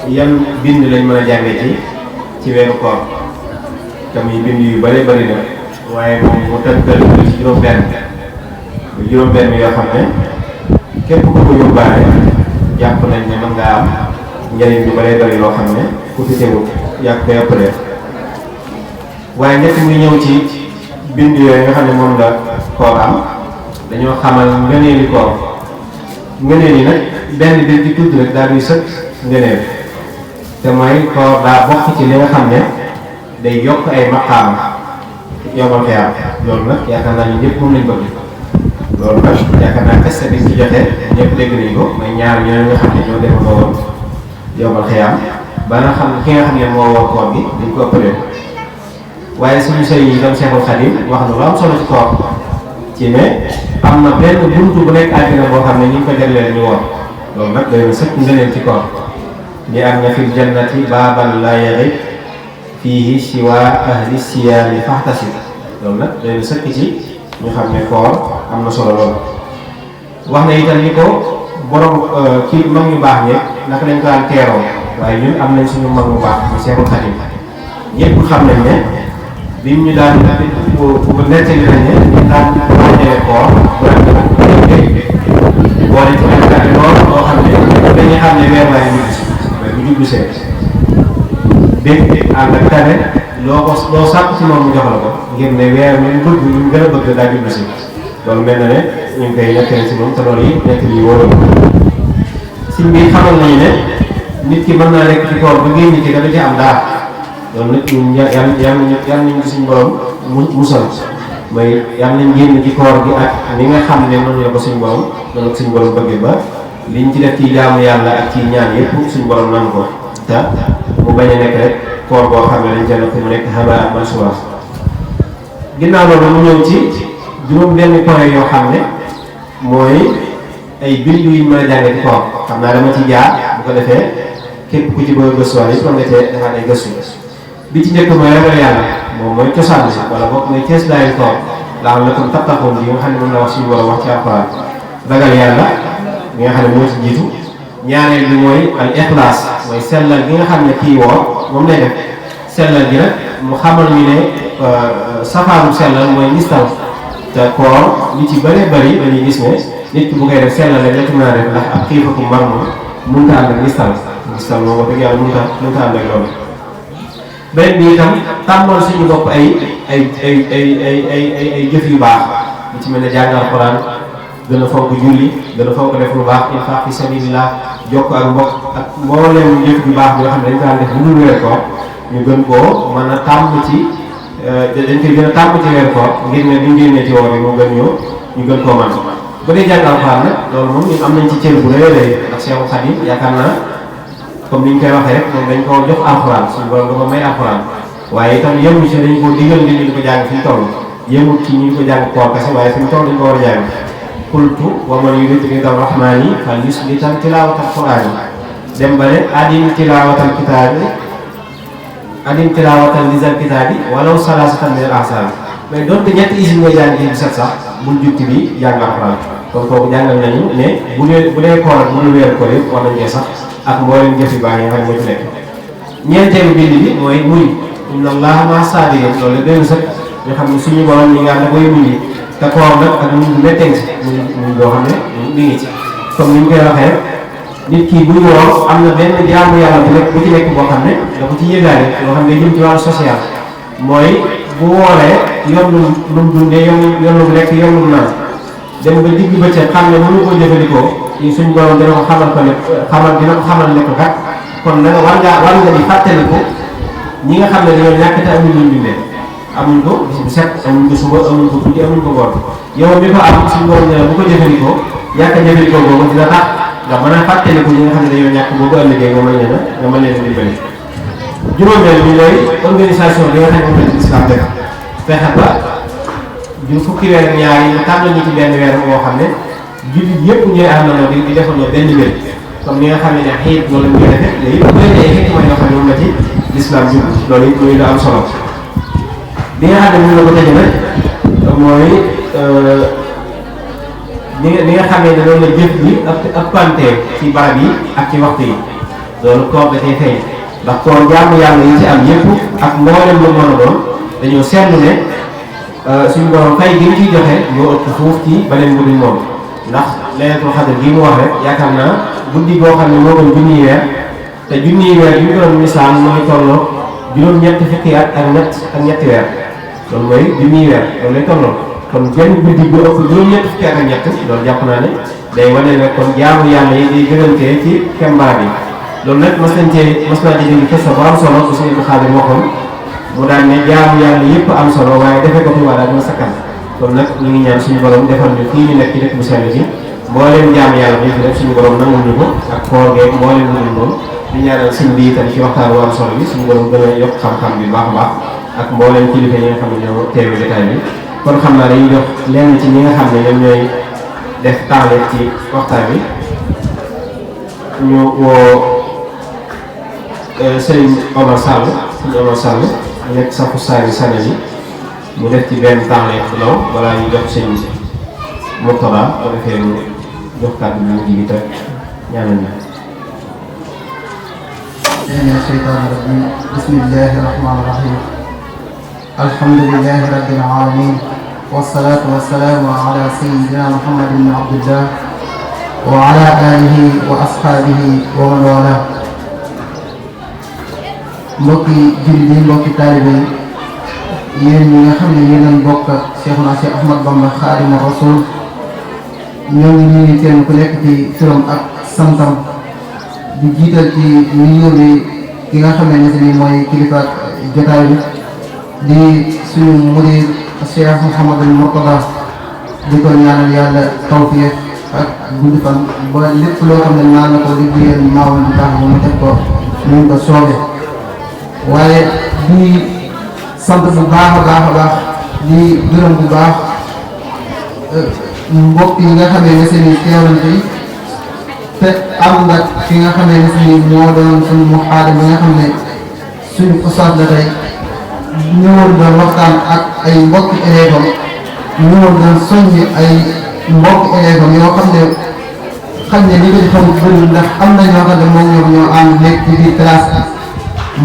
yan bind lañ mën a jàngee ci weeru koor te muy bind yu bari bari na waaye moom mu tënkal ci juróom-benn yoo xam ne képp ku ko yóbbaale jàpp nañ ne mën ngaa am njëriñ lu bari bari loo xam ne ku fi teewul yàq koy ëppale waaye njëkk muy ñëw ci bind yooyu nga xam ne moom la koor am dañoo xamal ngëneeli koor ngëneel yi nag benn bi di tudd rek daal di sëkk ngëneel te mooy koor daa bokk ci li nga xam ne day yokk ay maqaam yomal xiyaam loolu nag yaakaar naa ñu ñëpp moom lañ bëgg loolu nag yaakaar naa kese bi ci joxe ñëpp dégg nañ ko mooy ñaar ñooñu nga xam ne ñoo defandoo woon yomal xiyaam ba nga xam ki nga xam ne moo woo koor gi dañ ko ëppalee waaye suñu sëy yi dem Seexul Xadiim wax na lu am solo ci koor ci ne am na benn buntu bu nekk àddina boo xam ne ñu ngi ko jagleel ñu woor loolu nag day sëkk ngëneel ci koor li am na fil jannati baaban laa yarib fiihi siwaa ahli siyaami faxtasib loolu nag day sëkk ci ñu xam ne koor am na solo loolu. wax na itam ni ko borom kii mag ñu baax ñëpp naka lañ ko daan teeroo waaye ñun am nañ suñu mag mu baax mu Seexul Xadiim ñëpp xam nañ ne bi ñu daan bu nettali nañ ne ñu daan waajale koor bu daan boole ci ay lool boo xam ne dañuy xam ne weer waaye bu jublu seen dégg ànd ak tane loo sàkk ci moom mu jox la ko ngir ne weer mi bëgg ñu gën a bëgg daa jublu si loolu mel na ne ñu ngi koy nettali si moom te loolu yi nekk yi wóoroon si mbir xamal nañu ne nit ki mën naa nekk ci koor ba génn ci dana ci am dara loolu nag ñun yàlla nañu ci suñu borom musal mooy yàlla nañ génn ci koor gi ak ni nga xam ne noonu la ko suñu borom noonu la suñu borom bëggee ba liñ ci def ci jaamu yàlla ak ci ñaan yëpp suñu borom nan ko te mu bañ a nekk rek koor boo xam ne dañ ca nekk mu nekk habaa mansuura. ginnaaw loolu mu ñëw ci juróom benn point yoo xam ne mooy ay bind yuñ mën a jàngee ci koor xam naa dama ci jaar bu ko defee képp ku ci bëgg a gëstuwaat yi mën nga cee defaat ay gëstu bi ci njëkk mooy ragal yàlla moom mooy cosaan si wala boog mooy cees daayu koor laa xam ne comme tattaxoon bi nga xam ne moom la wax suñu war a wax ci alxuraan ragal yàlla bi nga xam ne moo ci jiitu ñaareel bi mooy al ixlaas mooy sellal gi nga xam ne kii woor moom lay def sellal gi nag mu xamal ñu ne safaanu sellal mooy ngistal te koor li ci bëree bëri dañuy gis ne nit ki bu koy def sellal rek la ci mën a def ndax ab xiifatu mar moom mënta ànd ak ngistal moom wax dëgg yàlla mënta ànd ak loolu. beneen bi itam tàmmal suñu bopp ay jëf yu baax li ci mel ne jàng alxuraan gën a fonk julli gën a fonk def lu baax infaq fi sabilillah jokk ak mbokk ak mbooleem jëf yu baax bi nga xam ne dañ ko daan def bu dul weer koor ñu gën koo mën a tàmm ci dañ koy gën a tàmm ci weer koor ngir ne buñ génnee ci woor yi moo gën ñu gën koo mën bu dee jàng alxuraan nag loolu moom ñun am nañ ci cër bu rëy a rëy ak Seexul Xadiim yaakaar naa comme ni ñu koy waxee rek moom dañ koo jox alxuraan suñu borom da ko may alxuraan waaye itam yëngu si dañ koo digal nit ñi di ko jàng fi ñu toll yëngu ci ñu ko jàng koor kese waaye fi ñu toll dañ ko war a jàng qultu wa man yurid ridal rahmani fal yusbitan tilaawatal qur'ani dem ba ne adim tilaawatal kitaabi adim tilaawatal lisal kitaabi walaw salaasatan min al-ahsaan mais donte ñetti isim ngay jàng ci set sax bul jukki bi jàng alxuraan kon kooku jàngal nañu ne bu dee koor ak bu dul weer koor yëpp war nañ cee sax ak mboolem jëf yu baax yi nga xam ne moo ci nekk. ñeenteelu bind bi mooy muñ inna allaha ma'a saabiriin loolu la déglu sax ñu xam ne suñu borom ñi nga xam ne koy muñ te koor nag ak muñ bu méttee ci muñ boo xam ne mi ngi ci comme ni ñu koy waxee nit ki buy woor am na benn jaamu yàlla bu ci nekk boo xam ne da ko ci yëgaale loo xam ne jëm ci wàllu social mooy bu wooree yoon lu mu dundee yoon lu lekk yoon lu naan dem ba digg bëccëg xam ne mënu koo jëfandikoo ci suñ borom dina ko xamal ne ko kat kon nag war nga di fàttaliku ñi nga xam ne dañoo ñàkk te amuñ luñ dundee amuñ ko bis bu set amuñ ko suba amuñ ko guddi amuñ ko ngoon yow mi ko am suñ borom ne bu ko jëfandikoo ñàkk a jëfandikoo boobu dina tax nga mën a fàttaliku ñi nga xam ne dañoo ñàkk boobu ëllëgee nga mën leen a dimbali. juróomeel bi mooy organisation bi nga xam ne moom la ci islam def fexe ba ju fukki weer ak ñaar yi tànn ñu ci benn weer boo xam ne jullit yëpp ñooy àndandoo di defandoo benn mbir comme ni nga xam ne xiit loolu la ñuy defee léegi bu dee ay xeeti mooy yoo xam ne moom la ci l'islam jub loolu it muy lu am solo bi nga xam ne moom la ko tëjee nag mooy ni nga xamee ne loolu la jëf bi ak pante ci barab yi ak ci waxtu yi loolu koor da cay feeñ ndax koor jaamu yàlla yi ci am yëpp ak mboolem lu mën a doon dañoo seetlu ne suñu borom fay gi ñu ciy joxe ñoo ëpp fuuf ci beneen bu dul moom ndax laylatul xadr gi mu wax rek yaakaar naa guddi goo xam ne moo gën junniy weer te junniy weer bi ñu doon misaal mooy tolloo juróom-ñetti fukki at ak ñetti weer loolu mooy junniy weer loolu lay tolloo kon genn guddi bu ëpp juróom-ñetti fukki at ak ñett loolu jàpp naa ne day wane ne kon jaamu yàlla yi day gënantee ci kembaar bi loolu nag mas naa ci dindi kese bu am solo bu suñu Xaadir waxoon mu daan ne jaamu yàlla yëpp am solo waaye defee ko Tuubaa daal dina sakkan kon nag ñu ngi ñaan suñu borom defal ñu fii ñu nekk ci dëkk bu sell ci mbooleem jaamu yàlla bi fi def suñu borom nangul ñu ko ak koor geeg mbooleem lu dul noonu di ñaanal suñ bi itam ci waxtaan wu am solo bi suñu borom gën a yokk xam-xam bi baax a baax ak mbooleem kilifa yi nga xam ne ñoo teewe jotaay bi kon xam naa dañuy jox lenn ci ñi nga xam ne ñoom ñooy def taale ci waxtaan bi ñu woo Serigne Omar Sall nekk safu saari sane yi mu def ci benn taale bu law balaa ñu jox sëñ Mourtada ko defee mu jox kàddu bi mujj bi te ñaanal ñu من الشيطان الرجيم بسم الله الرحمن الرحيم الحمد لله رب العالمين والصلاة والسلام على سيدنا محمد بن عبد الله وعلى آله وأصحابه ومن والاه mbokki jullit yi mbokki taalibe yi yéen ñi nga xam ne yéen a bokk Cheikhuna Cheikh Ahmad Bamba Xaadimu Rasuul ñoo ngi nuyu kenn ku nekk ci turam ak santam di jiital ci nuyoo bi ki nga xam ne ni mooy kilifa jotaay bi di suñu murid Cheikh Mouhamadul Mourtada di ko ñaanal yàlla tawfiq ak gudd fan ba lépp loo xam ne naan na ko liggéeyal maawam bi tax ba mu def ko ñu ngi ko soobee waaye di sant bu baax a baax di gërëm bu baax mbokk yi nga xamee ne seen i teewal bi te am nag ki nga xamee ne si moo doon suñu muxaadam bi nga xam ne suñu ustaas la tey ñëwoon doon waxtaan ak ay mbokki élèves am ñëwoon doon soññi ay mbokki élèves am yoo xam ne xañ ne li nga ci xamul bëri ndax am na ñoo xam ne moom ñoo ànd nekk ci biir classe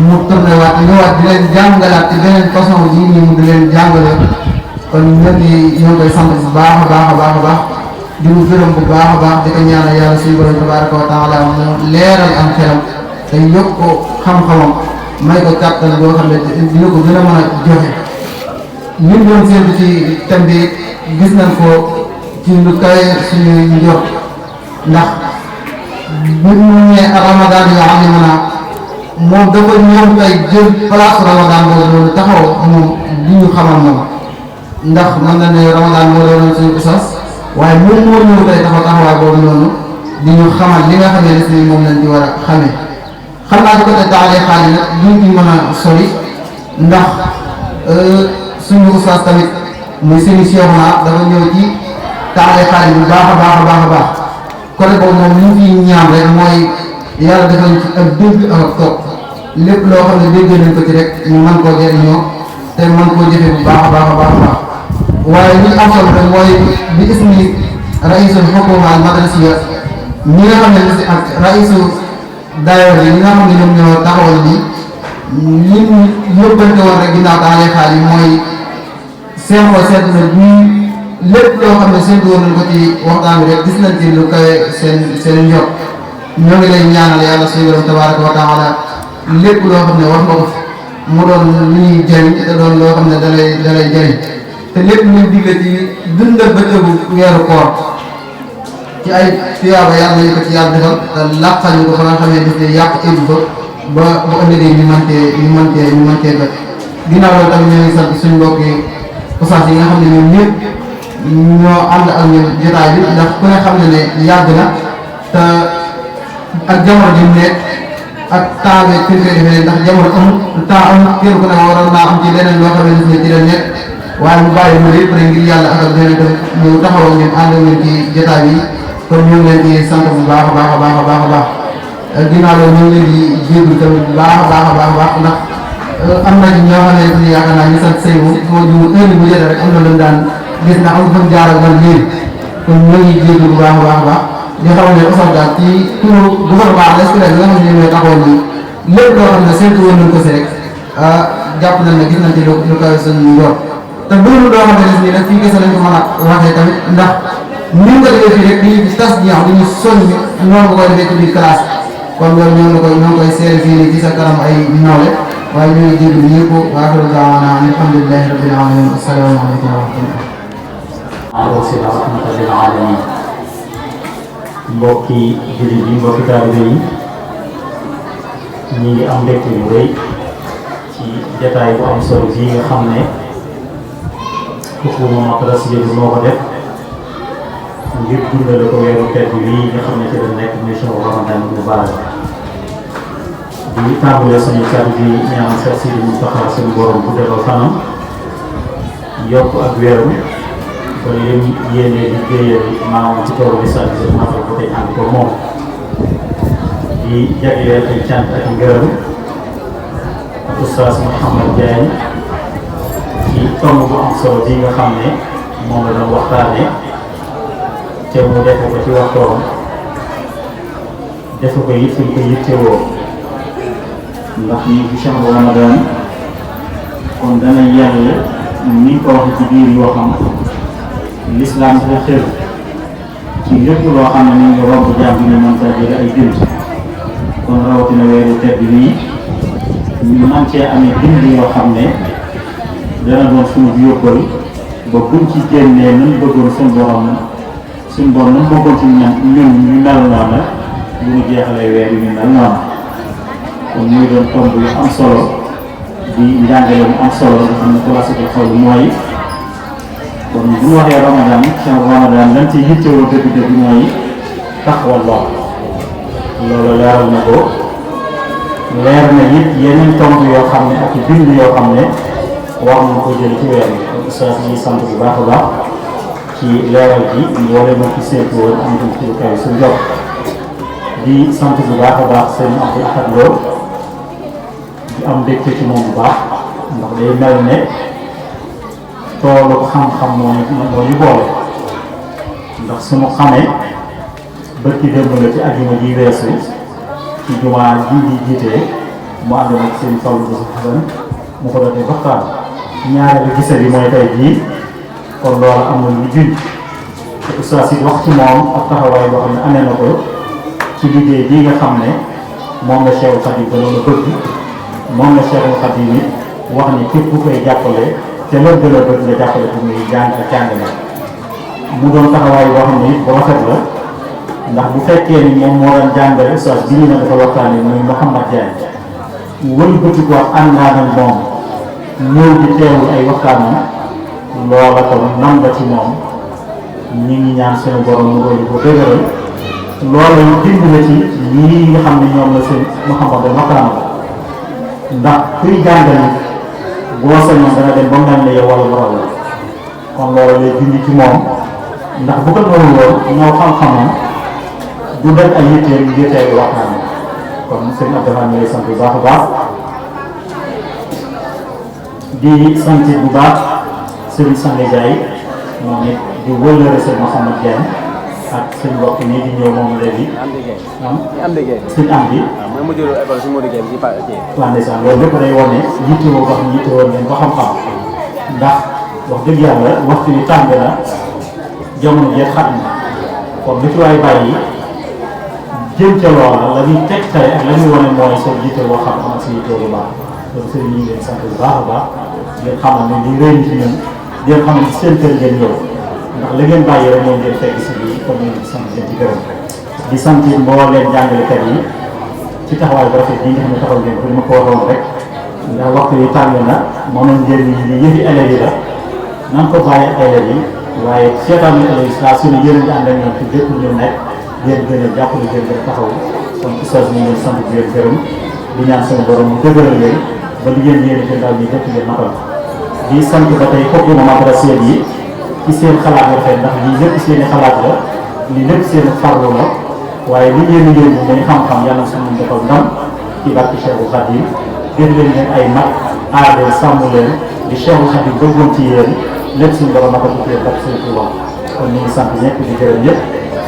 mu tourné waat ñëwaat di leen jàngalaat ci beneen façon yi nii mu di leen jàngale kon ñun ñoo koy sant bu baax a baax di mu gërëm bu baax a baax di ko ñaanal yàlla suñu borom tabaraka wa taala mu leeral am xelam te yokk ko xam-xamam may ko kàttan boo xam ne dina ko gën a mën a joxe ñun doon séntu ci thème bi gis nañ ko ci lu kawe suñu njort ndax bu ñu nee Ramadan yoo xam ne mën a moom dafa ñëw tey jël place Ramadan boobu loolu taxaw moom li ñu xamal moom ndax mën na ne Ramadan moo doon suñu usas waaye moom moo ñëw tey taxawaay boobu noonu di ñu xamal li nga xamee ne si moom lañ ci war a xamee xam naa di ko te taalee xaali nag duñ ci mën a sori ndax suñu usas tamit muy seeni Cheikhouna dafa ñëw ci taalee xaali bu baax a baax côté boobu moom li ñu fi ñaan rek mooy yàlla defal ci ak dégg ak topp lépp loo xam ne dégg nañ ko ci rek ñu mën koo jëriñoo te mën koo jëfee bu baax a baax waaye li am solo rek mooy bi ismi raisul xukuma al madrasiya ñi nga xam ne si ak raisu daayira yi ñi nga xam ne ñoom ñoo taxawal ni li ñu yóbbante woon rek ginnaaw taalee xaal yi mooy seen xol seet na bii lépp loo xam ne séntu woon nañ ko ci waxtaan bi rek gis nañ ci lu kawe seen njot ñoo ngi lay ñaanal yàlla suñu borom tabaraka wa taala lépp loo xam ne wax nga ko mu doon lu ñuy jëriñ te doon loo xam ne dalay jëriñ te lépp ñu digle ci dundal bëccëgu weeru koor ci ay tuyaaba yàlla ñu ko ci yàlla defal te làqal ñu ko ba nga xamee daf ne yàq indi ko ba bu ëllëgee ñu mantee ba ginnaaw loolu tamit ñoo ngi sant suñu mbokk yi ustaas yi nga xam ne ñoom ñëpp ñoo ànd ak ñun jotaay bi ndax ku ne xam ne ne yàgg na te ak jamono ji mu nekk ak temps bi fi ñu koy defee ndax jamono amul kenn ku ne waroon naa am ci leneen loo xam ne ci la nekk waaye mu bàyyi mu lépp rek ngir yàlla ak beneen def ñu taxawal ñun ànd ak ñun ci jotaay bi kon ñu ngi leen di sant bu baax a baax ginnaaw loolu ñu ngi leen di jéegul tamit bu baax a baax ndax am na ci ñoo xam ne yaakaar naa ñu sant Seydou moo jiwu heure bu jotee rek am na lu daan gis ndax am fa jaar ak man léegi kon ñu ngi jéegul bu baax a baax di xamal ne Oustaz daal ci turu gouvernement l'esclave bi nga xam ne ñoo taxawal nii lépp loo xam ne séntu woon nañ ko si rek jàpp nañ ne gis nañ ci lu kawe suñu njort te loolu doo xam ne nii nag fii kese lañ ko mën a waxee tamit ndax ni nga defee fii rek di tas ji am dañuy soññ noonu nga koy defee ci biir classe kon loolu ñoo ngi koy seere fii nii ci sa kanam ay nawle waaye ñu ngi déglu ñëpp wa aaxiru da'waanaa alhamdulillahi rabbil aalamiin assalaamu aleykum wa rahmatullah. wa rahmatullahi lil aalamiin. mbokki jullit yi mbokki taalibe yi ñi ngi am mbégte yu rëy ci jataay bu am solo bii nga xam ne Hukuma Madrasiyya bi moo ko def ngir dundale ko weeru tedd bii nga xam ne ci la nekk muy shahru Ramadan mubaarak. di tàmbalee suñu kàddu bi ñaan Seex Sidi Muntaxa suñu borom bu defal fanam yokk ak weeru ba leen yéene liggéeyal maanaam ci toolu lislaam bi matal ko tey ànd ko moom. di jagleel ay cant ak ngërëm ak Oustaz Mouhamed Diagne ci tomb bu am solo bi nga xam ne moom la doon waxtaane te mu defe ko ci waxtoom defe ko it fi ñu ko yittewoo ndax ñu fi shahru Ramadan kon dana yàlla ni ko wax ci biir yoo xam lislaam dafa xër ci lépp loo xam ne ni ngi romb jàmm bi ñu mën caa jële ay bind kon rawatina weeru tedd bii ñu mën cee amee bind yoo xam ne dana doon suñu yóbbal ba buñ ci génnee nañ bëggoon suñu borom nañ bëggoon ci ñun ñu mel noonu bu ñu jeexalee weer yi ñu mel noonu kon muy doon tomb yu am solo di njàngale mu am solo nga xam ne classique xaw mooy kon bu ñu waxee Ramadan shahru Ramadan dañ ci yittewoo dëgg-dëgg mooy taqwallah loolu leeral na ko leer na it yeneen tomb yoo xam ne ak bind yoo xam ne war nañ ko jël ci weer bi kon ustaas yi sant bu baax a baax ci leeral bi wala ma ci seetu woon am nañ ci kaw su jot di sant bu baax a baax seen Abdou Ahad Lo di am mbégte ci moom bu baax ndax day mel ne toolu xam-xam moo ñu boole ndax suñu xamee bërki démb la ci ajuma ji weesu ci jumaa ji di jiitee mu ànd nag seen Fallu bu Xasan mu ko defee waxtaan ñaareelu gise bi mooy tey jii kon loolu am na lu junj te ustaas yi wax ci moom ak taxawaay boo xam ne amee na ko ci liggéey bii nga xam ne moom la Cheikhul Khadim gënoon a bëgg moom la Cheikhul Khadim it wax ni képp ku koy jàppale te loolu gën a bëgg nga jàppale pour muy jàng ak jàngale mu doon taxawaay boo xam ne it bu rafet la ndax bu fekkee ni moom moo doon jàngale ustaas bi ñu ne dafa waxtaanee muy Mouhamed Diagne wëlbati ko ànd naa ak moom ñëw di teewul ay waxtaanam loola kon nam la ci moom ñi ngi ñaan suñu borom mu doon ko dëgëral loolu dind na ci ñii nga xam ne ñoom la seen Mouhamed doon waxtaanal ndax kuy jàngale boo sañoon dana dem ba mel ne yow wala borom la kon loolu lay dind ci moom ndax bu ko doon woon ñoo xam-xamam du def ay yitteel ngir tey waxtaan kon sëñ Abdoulaye ñu lay sant bu baax a baax di sant bu baax sëñ Sanga Ndiaye moom it di wëllëre sëñ Mouhamed Diagne ak sëñ mbokk nii di ñëw moom léegi sëñ am bi waaw ndeysaan loolu lépp day wane yittewoo ko xam yittewoo ngeen ko xam-xam ndax wax dëgg yàlla waxtu bi tàng na jamono jeex xam na kon lu ci waay bàyyi jëm ca loola la ñuy tegtale ak la ñuy wane mooy seen yitte boo xam am si yitte bu baax donc sëriñ ñu ngi leen sant bu baax a baax ngeen xamal ne li réy ci ñun ngeen xam ne ci seen kër ngeen ñëw ndax la ngeen bàyyi rek moom ngeen fekk si lii comme ñu ngi sant leen ci gërëm di sant it mbooleem jàngalekat yi ci taxawaay bu rafet yi nga xam ne taxaw ngeen ko li ma ko waxoon rek ndax waxtu yi tàng na mënoon ngeen ni yëfi élèves yi la nan ko bàyyi élèves yi waaye seetaan ni élèves yi saa su ne yéen a ngi ànd ak ñoom ci lépp ñu nekk yéen gën a jàppale gën a taxaw kon ustaas ñu ngi leen sant di leen gërëm di ñaan seen borom mu dëgëral leen ba li ngeen yéene ci ndaw ñi lépp ngeen matal di sant ba tey Hukuma Madrasiyya yi ci seen xalaat nga rafet ndax lii lépp seen i xalaat la lii lépp seen farlu la waaye li ngeen yéen bu muy xam-xam yàlla suñu defal ndam ci barke Cheikhul Khadim gën leen leen ay mag aar leen sàmm leen di Cheikhul Khadim bëggoon ci yéen lépp suñu borom matal ci yéen barke seen Tuuba kon ñu ngi sant ñëpp di gërëm ñëpp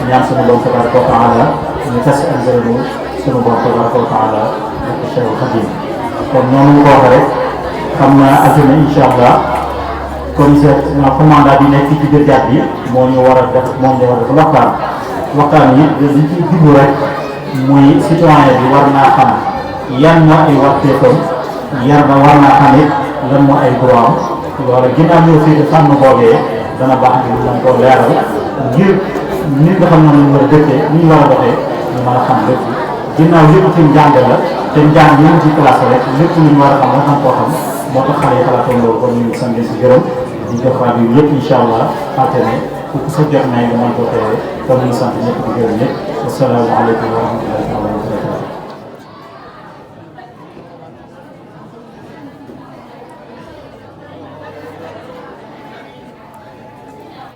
ñaan suñu borom tabaraka wa taala ñu tas ak ngërëmu suñu borom tabaraka wa taala barke Cheikhul Khadim kon noonu ko waxee rek xam naa àjjuma incha allah commissaire commandant bi nekk ci biir jàpp bi moo ñu war a def moom la war a def waxtaan yi li ci jublu rek muy citoyen bi war naa xam yan moo ay warteefam yar ba war naa xam it lan moo ay droit am loolu ginnaaw ñëw fii te fànn boobee dana baax ñu mën koo leeral ngir nit nga xam ne ñu war a dëkkee ni ñu war a doxee ñu mën a xam lépp ginnaaw lépp ci njàng la te njàng yi ci classe rek lépp lu ñu war a xam nga xam koo xam moo tax xale yi xalaatoon loolu kon ñu ngi sant si gërëm di jox waa bi yëpp incha allah altine ku sa jox nay nga mën ko teewee kon ñu ngi sant ñëpp di gërëm ñëpp asalaamaaleykum wa rahmatullahi